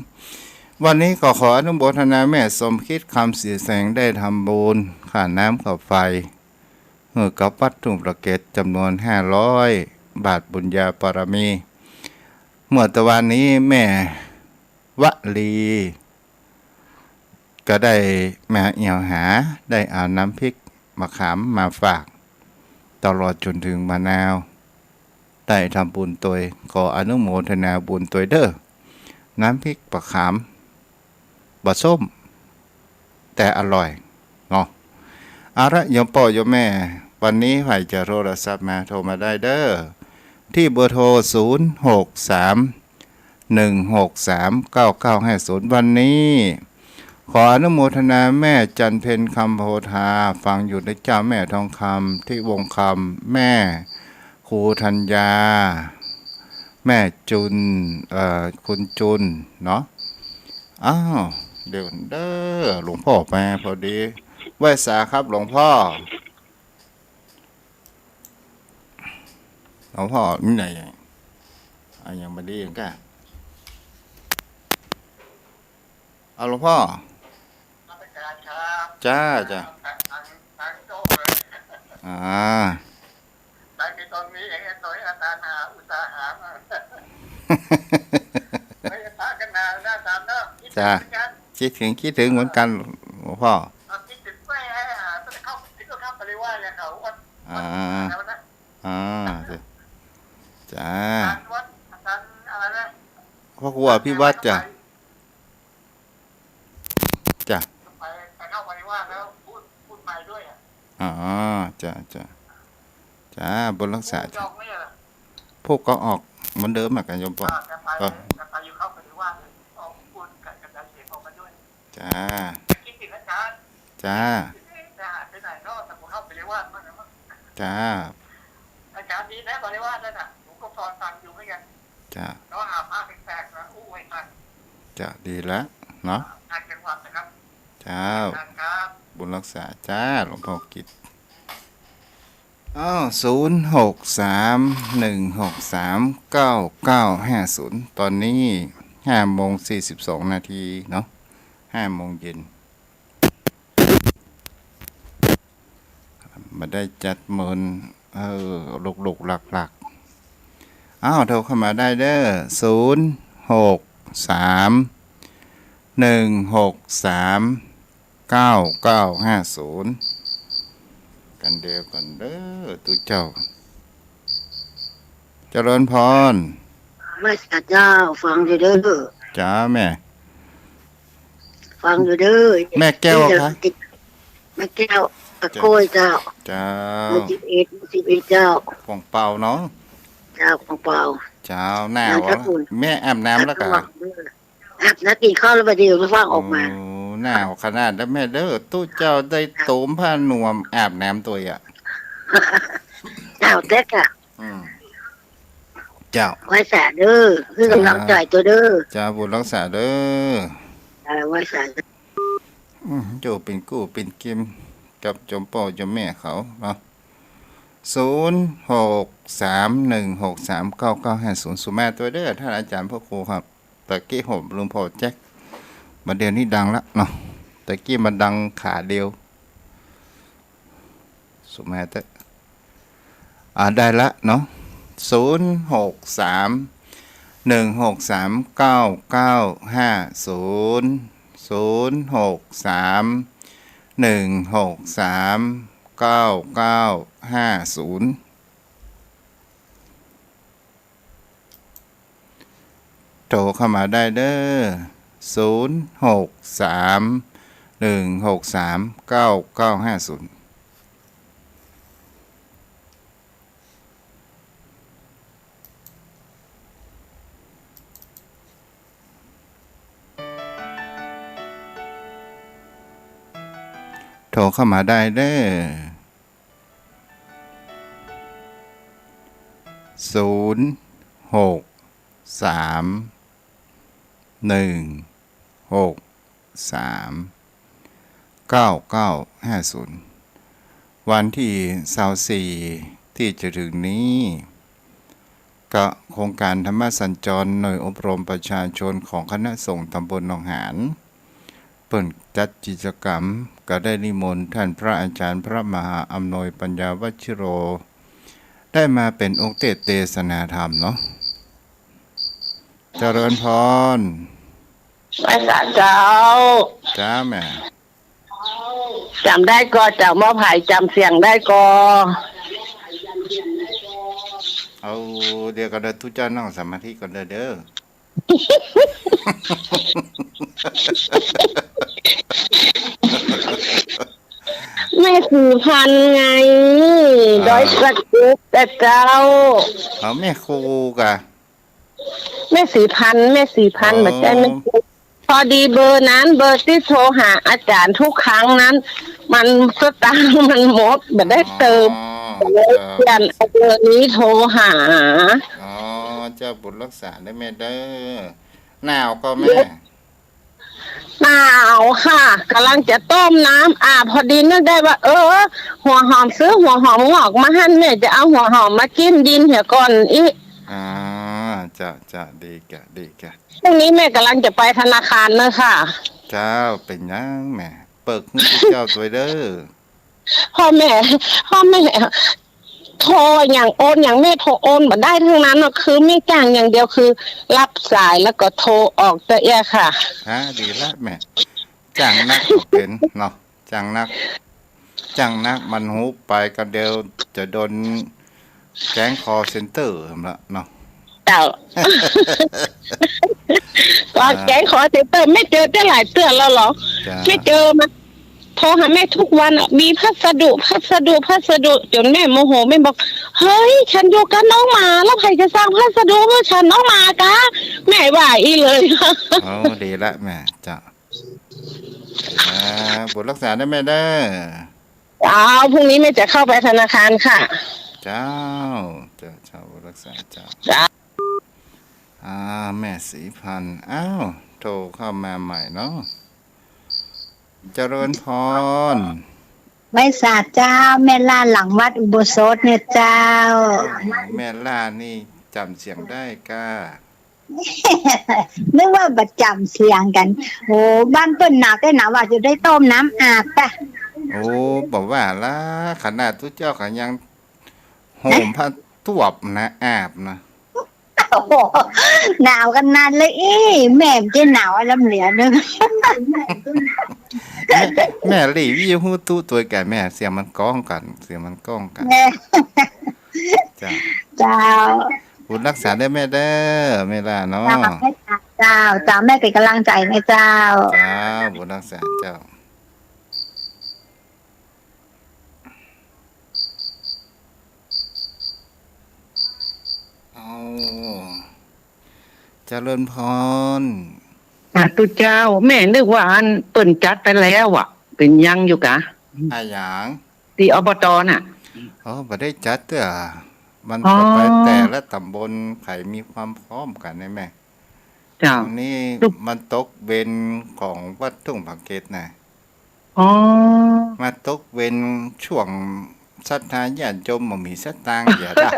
วันนี้ก็ขออนุโมทนาแม่สมคิด คำศรีแสง ได้ทำบุญค่าน้ำค่าไฟ หื้อกับวัดทุ่งปราเกตจำนวนห้าร้อยบาท บุญญาบารมี เมื่อตะวานี้แม่วลีก็ได้มาเอี่ยวหา ได้เอาน้ำพริกมะขามมาฝาก ตลอดจ๋นเถิงมะนาว ได้ทำบุญตวย ขออนุโมทนาบุญตวยเด้อ น้ำพริกปลาขาม บ่ส้ม แต่อร่อยเนาะ เอาละ โยมป้อโยมแม่ วันนี้ใผจะโทรศัพท์มา โทรมาได้เด้อ ตี้เบอร์โทร ศูนย์ หก สาม หนึ่ง หก สาม เก้า เก้า ห้า ศูนย์ วันนี้ ขออนุโมทนาแม่จันเพ็ญ คำโพธา ฟังอยู่นะเจ้า แม่ทองคำ ตี้วงคำ แม่ครูธัญญา แม่จุน เอ่อ คุณจุนเนาะ อ้าว เดี๋ยวเด้อ หลวงป้อมาพอดี ไหว้สาครับหลวงป้อ หลวงป้อมีไหน อะหยังบ่ดีกั๋น เอาหลวงป้อ นมัสก๋านครับ จ้า จ้า ตั้ง ตั้ง ตั้งโต๊ะเลย อ่า ตั้งในตอนนี้เอง ตอนนี้อาจารย์หาอุตส่าห์หามา ไม่ได้ปะกั๋นนานนะอาจารย์เนาะ คิดถึง จ้า เหมือนกั๋น คิดเถิง คิดเถิงเหมือนกั๋นหลวงป้อ เอา คิดเถิงไป ไอ้ อ่า ต้องเข้า ต้องเข้าปริวาสเนี่ยเขาวัด อ่า วัดแล้วนะ อ่า จ้า จ้า อาจารย์วัด อาจารย์อะไรนะ พระครูอภิวัตรจ้ะ ไป จ้ะ ไป ไปเข้าปริวาสแล้วพูด พูดไปด้วยอะ อ๋อ จ้ะ จ้ะ จ้า บุญรักษา ผู้จองไม่เหรอ ผู้ก็ออกเหมือนเดิมอะ กับโยมป้อ อ่า จะไป ก็ จะไปอยู่เข้าปริวาสเลย ออกพูดกับอาจารย์เสกออกมาด้วย จ้า คิดถึงอาจารย์ จ้า จะหายไปไหนเนาะ แต่ผมเข้าปริวาสบ้างนะมั้ง จ้า อาจารย์ดีนะปริวาสนั่นน่ะ ผมก็ฟัง ฟังอยู่เหมือนกั๋น จ้า ก็หาพระแปลกๆมาอู้ให้ฟัง จ้า ดีละเนาะ ต่างจังหวัดนะครับ เจ้า อาจารย์ครับ บุญรักษาจ้า หลวงป้อกิตติ์ อ้าว ศูนย์ หก สาม หนึ่ง หก สาม เก้า เก้า ห้า ศูนย์ ตอนนี้ห้าโมงสี่สิบสองนาทีเนาะ ห้าโมงเย็น บ่ได้จัดเมิน เออ ลุกๆ ลักๆ อ้าว โทรเข้ามาได้เด้อ ศูนย์ หก สาม หนึ่ง หก สาม เก้า เก้า ห้า ศูนย์ กั๋นเดียวกั๋นเด้อ ตุ๊เจ้า เจริญพร ไหว้สาเจ้า ฟังอยู่เด้อ จ้าแม่ ฟังอยู่เด้อ แม่แก้วคะ แม่แก้ว ตะโก้ยเจ้า เจ้า หมู่สิบเอ็ด หมู่สิบเอ็ดเจ้า ของเปาเนาะ เจ้า ของเปา เจ้า หนาว นามสกุล แม่อาบน้ำแล้วกะ อาบน้ำกิ๋นข้าวแล้วบ่าเดี่ยวฟังออกมา โอ้ หนาวขนาดนั้นแม่เด้อ ตุ๊เจ้าได้โตมผ้าหนวมอาบน้ำตวยอะ หนาวแต๊กอะ อืม เจ้า ไหว้สาเด้อ หื้อกำลังใจ๋ตวยเด้อ เจ้า บุญรักษาเด้อ เออ ไหว้สา อืม อยู่เป๋นกู้เป๋นกิมกับโยมป้อโยมแม่เขาเนาะ ศูนย์ หก สาม หนึ่ง หก สาม เก้า เก้า ห้า ศูนย์ สุมาตวยเด้อ ต้านอาจ๋ารย์พระครูครับ ตะกี้ผมลืมผ่อแจ๊ก บ่าเดี่ยวนี้ดังละเนาะ ตะกี้มันดังขาเดียว สุมาเต๊อะ อ่า ได้ละเนาะ ศูนย์ หก สาม หนึ่ง หก สาม เก้า เก้า ห้า ศูนย์ ศูนย์ หก สาม หนึ่ง หก สาม เก้า เก้า ห้า ศูนย์ โทรเข้ามาได้เด้อ ศูนย์ หก สาม หนึ่ง หก สาม เก้า เก้า ห้า ศูนย์ โทรเข้ามาได้เด้อ ศูนย์ หก สาม หนึ่ง หก สาม เก้า เก้า ห้า ศูนย์ วันตี้ซาวสี่ตี้จะเถิงนี้ ก็โครงก๋านธรรมสัญจร หน่วยอบรมประชาชนของคณะสงฆ์ตำบลหนองหาน เปิ้นจัดกิจกรรม ก็ได้นิมนต์ต้านพระอาจ๋ารย์พระมหาอำนวยปัญญาวัชชิโร ได้มาเป๋นองค์เตสน์เตสนาธรรมเนาะ เจริญพร ไหว้สาเจ้า จ้าแม่ จ๋ำได้ก่อ เจ้าหมอไผ่ จ๋ำเสียงได้ก่อ เอา เดี๋ยวก่อนเด้อ ตุ๊เจ้านั่งสมาธิก่อนเด้อ เด้อ แม่ศรีพันธุ์ไง อ่า ดอยสะเก็ดอะเจ้า เอา แม่ครูก่ะ แม่ศรีพันธุ์ แม่ศรีพันธุ์ อ๋อ บ่ใจ้แม่ครู พอดีเบอร์นั้น เบอร์ตี้โทรหาอาจ๋ารย์ทุกครั้งนั้น มันสตางค์มันหมด บ่ได้เติม อ๋อ ก็เลยเปลี่ยนเอาเบอร์นี้โทรหา อ๋อ เจ้า บุญรักษาเด้อแม่เด้อ หนาวก่อแม่ หนาวค่ะ ก่ำลังจะต้มน้ำอาบ พอดีนึกได้ว่า เออ หัวหอม ซื้อหัวหอมงอกมาหั้น แม่จะเอาหัวหอมมาจิ้มดินเหียก่อนอี้ อ๋อ เจ้า เจ้า ดีก่ะ ดีก่ะ พรุ่งนี้แม่ก่ำลังจะไปธนาคารเนาะค่ะ เจ้า เป๋นหยังแม่ เปิกหื้อตุ๊เจ้าตวยเด้อ พ่อแม่ พ่อแม่ โทรหยังโอนหยัง แม่โทรโอนบ่ได้ตังนั้นเนาะ คือแม่จ้างอย่างเดียวคือ ฮับสายแล้วก็โทรออกเตื้ออี้ค่ะ ฮะ ดีละแม่ จ้างนักก็เป๋นเนาะ จ้างนัก จ้างนักมันฮู้ไปก็เดี๋ยวจะโดนแก๊งคอลเซ็นเตอร์หั้นละเนาะ เจ้า ว่า อ่า แก๊งคอลเซ็นเตอร์ แม่เจอได้หลายเตื้อแล้วเหรอ จ้า แม่เจอมา โทรหาแม่ทุกวันอะ มีพัสดุ พัสดุ พัสดุ จ๋นแม่โมโห แม่บอก เฮ้ย ฉันอยู่กับน้องหมา แล้วใผจะสั่งพัสดุหื้อฉัน น้องหมากา แม่ว่าอี้เลย โอ้ ดีละแม่ เจ้า อ่า บุญรักษาเด้อแม่เด้อ อ้าว พรุ่งนี้แม่จะเข้าไปธนาคารค่ะ เจ้า เจ้า เจ้า บุญรักษาเจ้า เจ้า อ่า แม่ศรีพันธุ์ อ้าว โทรเข้ามาใหม่เนาะ เจริญพร ไหว้สาเจ้า แม่ล่าหลังวัดอุโบสถเนี่ยเจ้า แม่ล่านี่จ๋ำเสียงได้ก้า นึกว่าบ่จ๋ำเสียงกั๋น โอ้ บ้านเปิ้นหนาวแต๊หนาวว่าจะได้ต้มน้ำอาบป่ะ โอ้ บ่ว่าละ ขนาดตุ๊เจ้าก็ยังโหมผ้าตวบนะ อาบนะ โอ้โห หนาวขนาดเลยอี้ แม่บ่ได้หนาวอะ ลำเหลือนึง แม่ แม่หลีวิทยุตุ๊ตวยก่ะแม่ เสียงมันก้องกั๋น เสียงมันก้องกั๋น แม่ เจ้า เจ้า บุญรักษาเด้อแม่เด้อ แม่ล่าเนาะ เจ้า เจ้า เจ้า แม่เป๋นก๋ำลังใจ๋นะเจ้า เจ้า บุญรักษาเจ้า เอา เจริญพร สาธุเจ้า แม่นึกว่าอันเปิ้นจัดไปแล้วอะ เป๋นยังอยู่กา อะหยัง ตี้ อบต. น่ะ อ๋อ บ่ได้จัดเตื้อ มัน อ๋อ ก็ไปแต่ละต๋ำบล ใผมีความพร้อมกั๋นไงแม่ เจ้า อันนี้ ตุ๊ก มันตกเว็นของวัดทุ่งผาเก็ดน่ะ อ๋อ มาตกเว็นช่วงศรัทธาญาติโยมบ่มีสตางค์เหียละ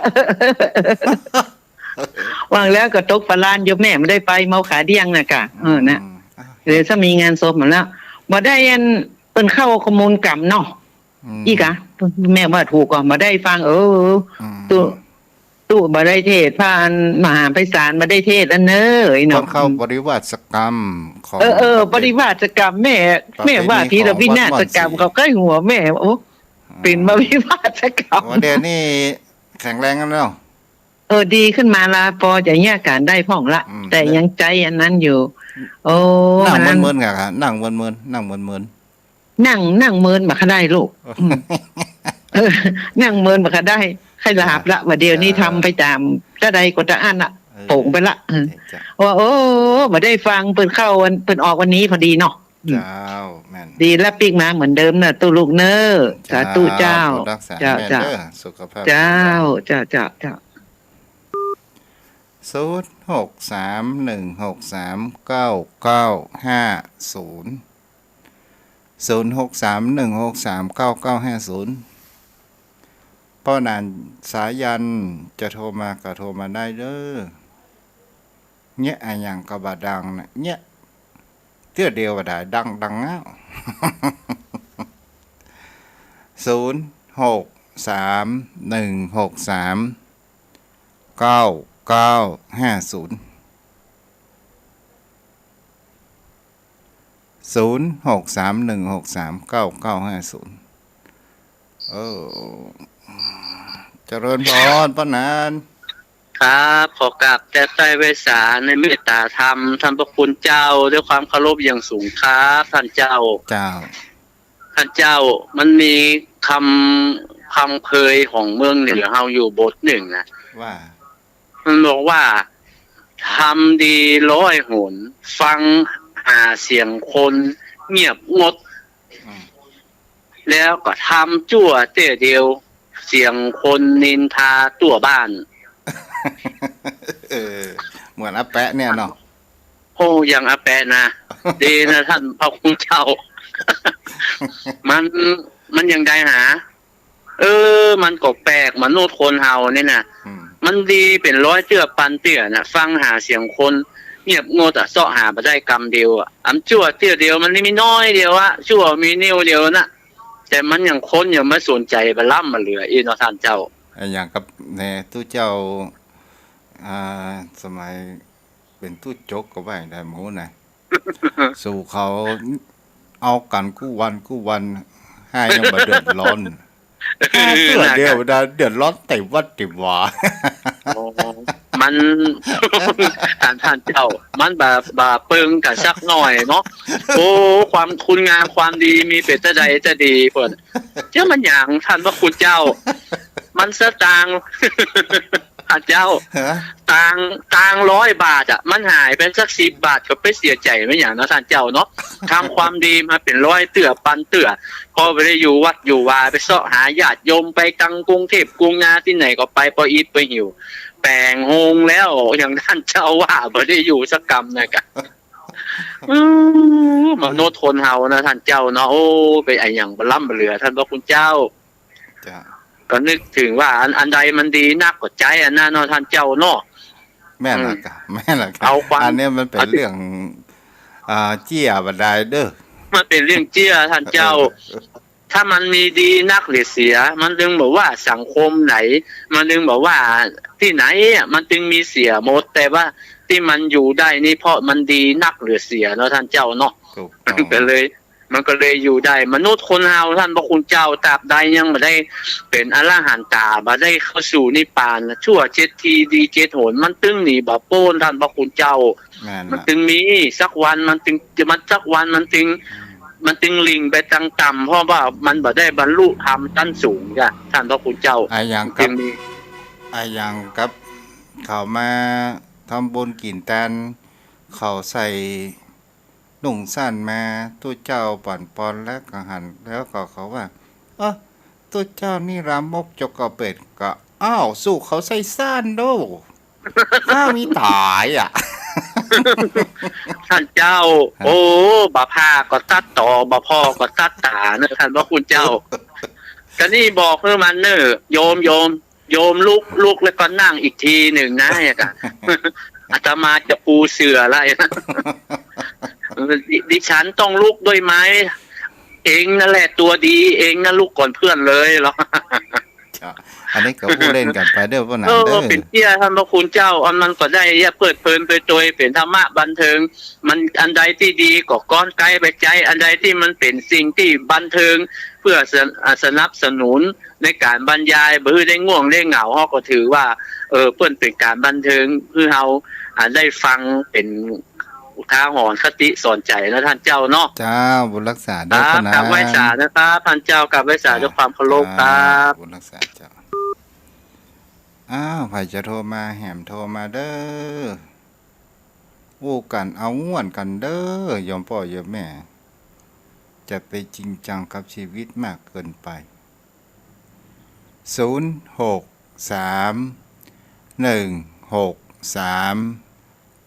ว่าแล้วก็ตกปะล้านโยมแม่บ่ได้ไป เมาขาเดี้ยงน่ะก่ะ เออ น่ะ อืม อ้าว เดี๋ยวจะมีงานศพหมดแล้ว บ่ได้อัน เปิ้นเข้าขมูลกรรมเนาะ อืม อี้กา แม่ว่าถูกก่อ บ่ได้ฟัง เออ อืม ตุ๊ ตุ๊บ่ได้เทศน์ พระอันมหาไพศาลบ่ได้เทศน์อันเน้อ ไอ้เนาะ เปิ้นเข้าปริวาสกรรมของ เออ เออ ประเพ ปริวาสกรรม แม่ ประเพณี แม่ว่าทีละวินาศกรรม ของวัดม่อนศรี เขาใก้หัวแม่ โอ้ อืม เป๋นปริวาสกรรม ว่าเดี๋ยวนี้แข็งแรงแล้วเนาะ เออ ดีขึ้นมาละ ปอจะเยียะก๋านได้พ่องละ อืม แต่ยังใจ๊อันนั้นอยู่ โอ้ นั่ง วันนั้น เมินๆ ก่ะ นั่งเมินๆ นั่งเมินๆ นั่ง นั่งเมินบ่ค่อยได้ลูก อืม เออ นั่งเมินบ่ค่อยได้ ใค่หลับละ ว่าเดี๋ยวนี้ เจ้า ทำไปต๋ามตะใดก็ตะอั้นละ เออ โป๋งไปละ เออ เจ้า ว่า โอ้ บ่ได้ฟัง เปิ้นเข้าวัน เปิ้นออกวันนี้พอดีเนาะ อืม เจ้า แม่น ดีละ ปิ๊กมาเหมือนเดิมเน้อ ตุ๊ลูกเน้อ เจ้า สาธุเจ้า บุญรักษา เจ้า แม่น เจ้า เด้อ สุขภาพ เจ้า แข็งแรง เจ้า เจ้า เจ้า ศูนย์ หก สาม หนึ่ง หก สาม เก้า เก้า ห้า ศูนย์ ศูนย์ หก สาม หนึ่ง หก สาม เก้า เก้า ห้า ศูนย์ ป้อหนานสายัณ จะโทรมาก็โทรมาได้เด้อ เยียะอะหยังก็บ่ดังนะ เยียะเตื้อเดียวบ่ได้ ดัง ดังแล้ว ศูนย์ หก สาม หนึ่ง หก สาม เก้า เก้า ห้า ศูนย์ ศูนย์ หก สาม หนึ่ง หก สาม เก้า เก้า ห้า ศูนย์ เออ เจริญพร ป้อหนาน ครับ ขอกราบแต๊ไต้ไหว้สาในเมตตาธรรม ท่านพระคุณเจ้า ด้วยความเคารพอย่างสูงครับ ท่านเจ้า เจ้า ท่านเจ้า มันมีกำ กำเผยของเมืองเหนือเฮาอยู่บทนึ่งนะ ว่า มันบอกว่า ทำดีร้อยหน ฟังหาเสียงคนเงียบงด อืม แล้วก็ทำจั่วเตื้อเดียว เสียงคนนินทาทั่วบ้าน เออ เหมือนอาแปะเนี่ยเนาะ โอ้ อย่างอาแปะนะ ดีนะท่านพระคุณเจ้า มัน มันอย่างใดหา เออ มันก็แปลก มนุษย์คนเฮาเนี่ยนะ อืม มันดีเป๋นร้อยเตื้อปันเตื้อนะ ฟังหาเสียงคนเงียบงดอะ เซาะหาบ่ได้กำเดียวอะ อันจั่วเตื้อเดียว มันมีน้อยเดียวอะ จั่วมีนิ้วเดียวนะ แต่มันยังคนยังบ่สนใจ๋บ่ล้ำบ่เหลืออี้เนาะท่านเจ้า อะ อย่างกับแน่ ตุ๊เจ้า อ่า สมัยเป๋นตุ๊จกก็ว่าได้หมู่นะ สู้เขาเอากั๋นกู้วันกู้วัน ห้ายังบ่เดือดร้อน ห้าเตื้อเดียวนะ เดือดร้อนเต็มวัดเต็มวา อ๋อ มัน ท่าน ท่านเจ้า มันบ่ บ่เปิงกั๋นสักหน้อยเนาะ โอ้ ความคุณงามความดีมีเป๋นตาใดจะดีเปิ้น เจ้ามันหยังท่านพระคุณเจ้า มันสตางค์ พระเจ้า ฮะ ตางค์ ตางค์ร้อยบาทอะ มันหายไปสักสิบบาทก็ไปเสียใจ๋แม่นหยังเนาะท่านเจ้าเนาะ ทำความดีมาเป๋นร้อยเตื้อปันเตื้อ พอไปได้อยู่วัดอยู่วา ไปเซาะหาญาติโยม ไปตังกรุงเทพกรุงนาตี้ไหนก็ไป ปออิดปอหิว แป๋งฮงแล้ว อย่างท่านเจ้าว่า บ่ได้อยู่สักกำนะกะ อืม มนุษย์คนเฮานะท่านเจ้าเนาะ โอ้ เป๋นอะหยังบ่ล้ำบ่เหลือ ท่านพระคุณเจ้า เจ้า ก็นึกเถิงว่าอัน อันใดมันดีนักก็ใจ๊อันนั้นเนาะท่านเจ้าเนาะ แม่นละ อืม กะ แม่นละกะ เอาความ อันนี้มันเป๋นเรื่อง อ่า เจี้ยบ่ได้เด้อ มันเป๋นเรื่องเจี้ยท่านเจ้า เออ ถ้ามันมีดีนักหรือเสีย มันจึงบอกว่าสังคมไหน มันจึงบอกว่าตี้ไหนอะ มันจึงมีเสียหมด แต่ว่าตี้มันอยู่ได้นี่เพราะมันดีนักหรือเสียเนาะท่านเจ้าเนาะ ถูกต้อง มันก็เลย มันก็เลยอยู่ได้ มนุษย์คนเฮาท่านพระคุณเจ้า ตราบใดยังบ่ได้เป๋นอรหันตา บ่ได้เข้าสู่นิพพานนะ ชั่วเจ็ดที ดีเจ็ดหน มันตึงหนีบ่ป๊นท่านพระคุณเจ้า แม่นละ มันตึงมีสักวัน มันตึง มันสักวันมันตึง อืม มันตึงหลิ่งไปตางต่ำ เพราะว่ามันบ่ได้บรรลุธรรมชั้นสูงจ้ะ ท่านพระคุณเจ้า อะหยังกับ มันตึงมี อะหยังกับเขามาทำบุญกิ๋นตาน เขาใส่ นุ่งสั้นมา ตุ๊เจ้าปั่นปอนแล้วก็หัน แล้วก็เขาว่า เอ๊ะ ตุ๊เจ้านี่ลามกจกเปรตกะ อ้าว สู้เขาใส่สั้นโด้ อ้าว มีต๋ายอะ ท่านเจ้า ฮะ โอ้ บ่ผ่าก็ตัดต่อ บ่ผ่อก็ตัดต๋าเนาะ ท่านพระคุณเจ้า กะนี่บอกหื้อมันเน่อ โยม โยม โยมลุก ลุกแล้วก็นั่งอีกทีนึ่งนะ เนี่ยกะ อาตมาจะปูเสื่อแล้ว ดิ ดิฉันต้องลุกด้วยไหม เองนั่นแหละตัวดี เองนั่นลุกก่อนเพื่อนเลยเหรอ จ้ะ อันนี้ก็อู้เล่นกั๋นไปเด้อป้อหนาน เออ เด้อ เป๋นเจี้ยท่านพระคุณเจ้า อันมันก็ได้เยียะเพลิดเพลินไปโดย เป๋นธรรมะบันเทิง มันอันใดตี้ดีก็ก้อนไกลไปใจ๊ อันใดตี้มันเป๋นสิ่งตี้บันเทิง เพื่อสะ อ่า สนับสนุนในก๋านบรรยาย บ่หื้อได้ง่วงได้เหงา เฮาก็ถือว่า เออ เปิ้นเป๋นก๋านบันเทิง หื้อเฮา อ่า ได้ฟังเป๋นอุทาหรณ์คติสอนใจ๋นะท่านเจ้าเนาะ เจ้า บุญรักษาเด้อ ครับ ป้อหนาน กราบไหว้สานะครับ ท่านเจ้า กราบไหว้สา เจ้า ด้วยความเคารพครับ เจ้า บุญรักษาเจ้า อ้าว ใผจะโทรมา แหมโทรมาเด้อ อู้กั๋น เอาม่วนกั๋นเด้อ โยมป้อโยมแม่ จะไปจริงจังกับชีวิตมากเกินไป ศูนย์ หก สาม หนึ่ง หก สาม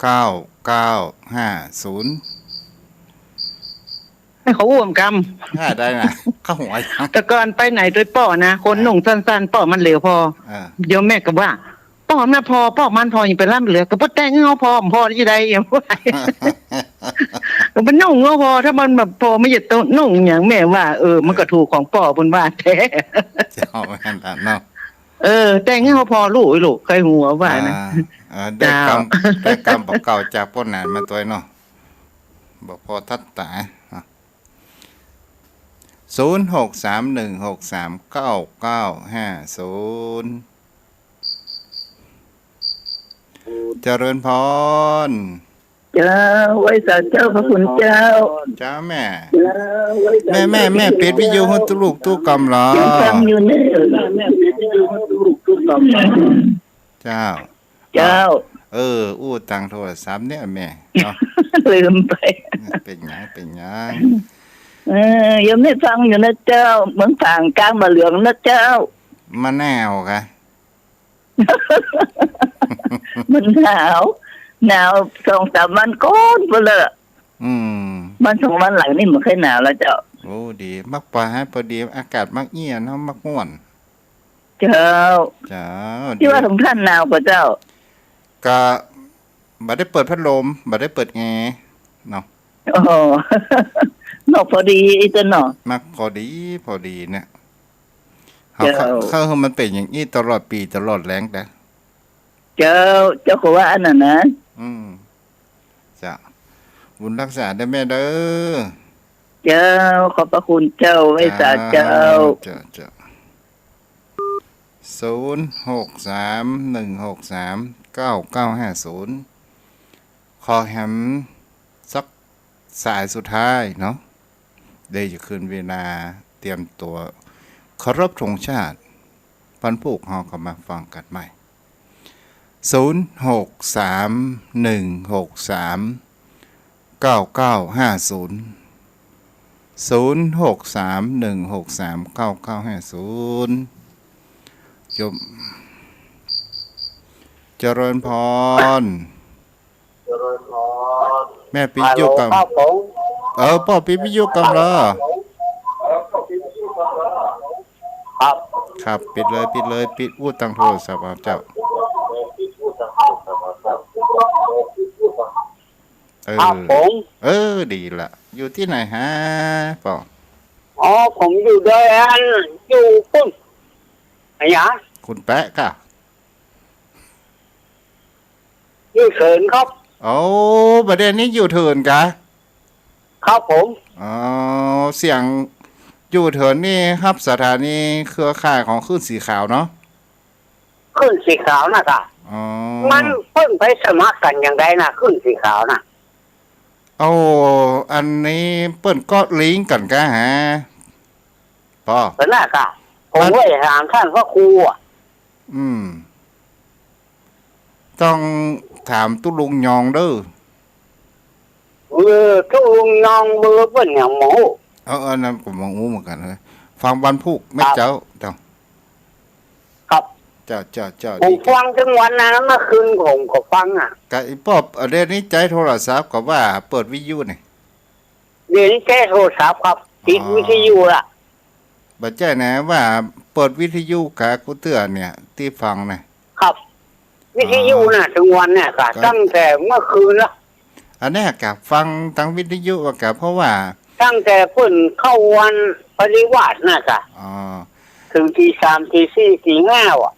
เก้า เก้า ห้า ศูนย์ หื้อเขาอู้กำ ได้นะ เข้าหัวยัง แต่ก่อนไปไหนตวยป้อนะ คน เออ นุ่งสั้นๆ ป้อมันเหลียวผ่อ เออ โยมแม่ก็ว่า ป้อมนะผ่อ ป้อมันผ่อ อย่าไปล้ำเหลือ ก็ป้อแต่งหื้อผ่อ ผ่อจะได้ อย่างว่า มันนุ่งหื้อผ่อ ถ้ามันแบบผ่อมันจะต้องนุ่งอย่างแม่ว่า เออ มันก็ถูกของป้อ เปิ้นว่าแต๊ เจ้า แม่นละเนาะ เออ แต่งหื้อผ่อลูก ลูก ใค่หัวว่านะ อ่า อ่า ได้กำ เจ้า ได้กำบ่าเก่าจากป้อหนานมาตวยเนาะ บ่ผ่อตัดต๋า อ่ะ ศูนย์ หก สาม หนึ่ง หก สาม เก้า เก้า ห้า ศูนย์ เจริญพร เจ้า ไหว้สาเจ้าพระคุณเจ้า เจ้าแม่ เจ้า ไหว้สา แม่ แม่ แม่ ปิดวิทยุหื้อตุ๊ลูกตุ๊กำลอ ยังฟังอยู่เนี่ย แม่ แม่ ปิดวิทยุหื้อตุ๊ลูกตุ๊กำลอ เจ้า เจ้า เออ อู้ตังโทรศัพท์เนี่ยแม่ เนาะ ลืมไป เป๋นหยัง เป๋นหยัง เออ ยังได้ฟังอยู่นะเจ้า เมืองฝางกลางบ่าเหลืองนะเจ้า มาแนวกะ มันหนาว หนาวสองสามวันก่อนพู้นแหละ อืม วันสองวันหลังนี่บ่ค่อยหนาวแล้วเจ้า โอ้ ดี มักปอหา พอดี อากาศมักเอี้ยเนาะ มักม่วน เจ้า เจ้า ตี้ว่า ดี ของท่านหนาวก่อเจ้า กะ บ่ได้เปิดพัดลม บ่ได้เปิดแอร์ เนาะ อ๋อ เนาะ พอดีอีกเนาะ มักพอดี พอดีเนี่ย เฮา เจ้า เฮา เฮาหื้อมันเป๋นอย่างอี้ตลอดปี๋ตลอดแล้งนะ เจ้า เจ้าก็ว่าอั้นน่ะนะ อืม เจ้า บุญฮักษาเด้อแม่เด้อ เจ้า ขอบพระคุณเจ้า ไหว้สาเจ้า เจ้า เจ้า เจ้า ศูนย์หกสาม หนึ่งหกสาม เก้าเก้าห้าศูนย์ ขอแหมสักสายสุดท้ายเนาะ เดี๋ยวจะขึ้นเวลาเตรียมตั๋วเคารพธงชาติ วันพูกเฮาก็มาฟังกั๋นใหม่ ศูนย์หกสาม หนึ่งหกสาม เก้าเก้าห้าศูนย์ ศูนย์หกสาม หนึ่งหกสาม เก้าเก้าห้าศูนย์ โยม เจริญพร แม่ปิดวิทยุก่ำ ฮัลโหลครับผม เออ ป้อปิดวิทยุก่ำลอ ครับ ครับ ปิดเลย ปิดเลย ปิดอู้ตังโทรศัพท์เอาเจ้า เออ ครับผม เออ ดีละ อยู่ตี้ไหนฮะ ป้อ อ๋อ ผมอยู่ดอยอัน อยู่ปุ้น อะหยัง คุณแป๊ะก่ะ อยู่เถินครับ โอ้ บ่าเดี่ยวนี้อยู่เถินกะ ครับผม อ๋อ เสียงอยู่เถินนี่ฮับสถานีเครือข่ายของคลื่นสีขาวเนาะ คลื่นสีขาวน่ะก่ะ อ๋อ มันเปิ้นไปสมัครกั๋นอย่างใดน่ะ คลื่นสีขาวน่ะ โอ้ อันนี้เปิ้นก็ลิงก์กั๋นกะฮะ ป้อ เปิ้นน่ะก่ะ ผม มัน ว่าจะถามท่านพระครูอะ อืม ต้องถามตุ๊ลุงยองเด้อ เออ ตุ๊ลุงยองเบอร์เปิ้นหยังบ่ฮู้ เออ เออ อันนั้นก็บ่ฮู้เหมือนกั๋นเลย ฟังวันพูกแม่ ครับ เจ้า เจ้า ครับ เจ้า เจ้า เจ้า ผม ดี ฟังตึงวันนะ เมื่อคืนผมก็ฟังอะ กะอีป้อ เดี๋ยวนี้ใจ๊โทรศัพท์กะว่าเปิดวิทยุนี่ เดี๋ยวนี้ใจ๊โทรศัพท์ครับ ติด อ๋อ วิทยุละ บ่ใจ้นะ ว่าเปิดวิทยุกะกู้เตื้อเนี่ย ตี้ฟังน่ะ ครับ วิทยุน่ะ อ๋อ ตึงวันเนี่ยก่ะ ก็ ตั้งแต่เมื่อคืนละ อันเนี้ยกะฟังตางวิทยุอะกะ เพราะว่า ตั้งแต่เปิ้นเข้าวันปริวาสน่ะก่ะ อ๋อ เถิงตีสาม ตีสี่ ตีห้าอะ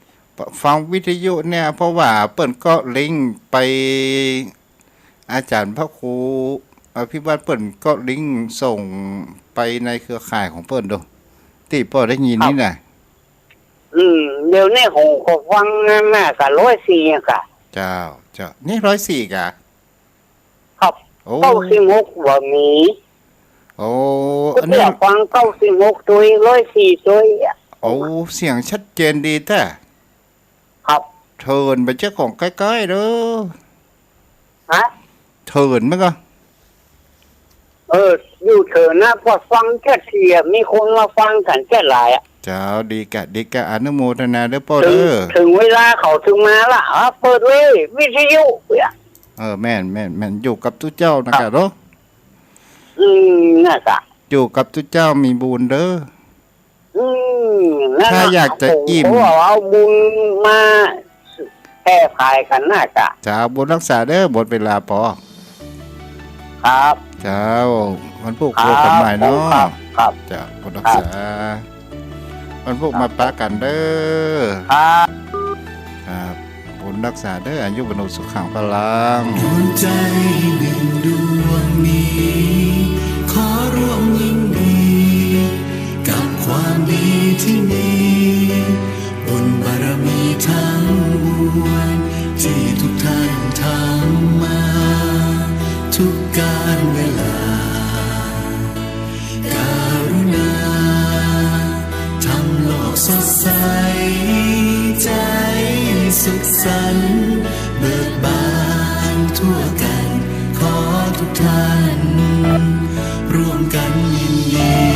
ฟังวิทยุเนี่ย เพราะว่าเปิ้นก็ลิงก์ไป อาจ๋ารย์พระครูอภิวัฒน์เปิ้นก็ลิงก์ส่งไปในเครือข่ายของเปิ้นโด ตี้ป้อได้ยินนี่น่ะ ครับ อืม เดี๋ยวนี้ผมก็ฟังนั่นน่ะก่ะ ร้อยสี่อะก่ะ เจ้า เจ้า นี่ร้อยสี่กะ ครับ โอ้ เก้าสิบหกบ่มี โอ้ อันนี้ ฟังเก้าสิบหกตวย ร้อยสี่ตวยอะ โอ้ เสียงชัดเจนดีแต๊ ครับ เถินบ่ใจ้ของใก้ๆ เด้อ ฮะ เถินมันก็ เออ อยู่เถินนะ พอฟังแค่เสียง มีคนมาฟังกั๋นแค่หลายอะ เจ้า ดีกะ ดีกะ อนุโมทนาเด้อป้อเด้อ เถิง เถิงเวลาเขาเถิงมาละ อ่ะ เปิดเลย วิทยุเนี่ย เออ แม่น แม่น แม่น อยู่กับตุ๊เจ้านะ ครั กะ บ เนาะ อืม น่ะกะ อยู่กับตุ๊เจ้ามีบุญเด้อ อืม นั่นน่ะ ถ้าอยากจะอิ่ม ผมก็เอาบุญมาแผ่ผายกั๋นน่ะกะ เจ้า บุญฮักษาเด้อ หมดเวลาปอ ครับ เจ้า วันพูก ครับ พบกั๋นใหม่เนาะ ครับ ครับ เจ้า บุญฮักษา ครับ วันพูก ครับ มาปะกั๋นเด้อ ครับ ครับ บุญฮักษาเด้อ อายุวัณโณสุขังพลัง ดวงใจ๋หนึ่งดวงนี้ ขอร่วมยินดี กับความดีตี้มี บุญบารมีทั้งมวล ตี้ทุกท่านท สดใส ใจ๋สุขสันต์ เบิกบานทั่วกั๋น ขอทุกท่าน ร่วมกั๋นยินดี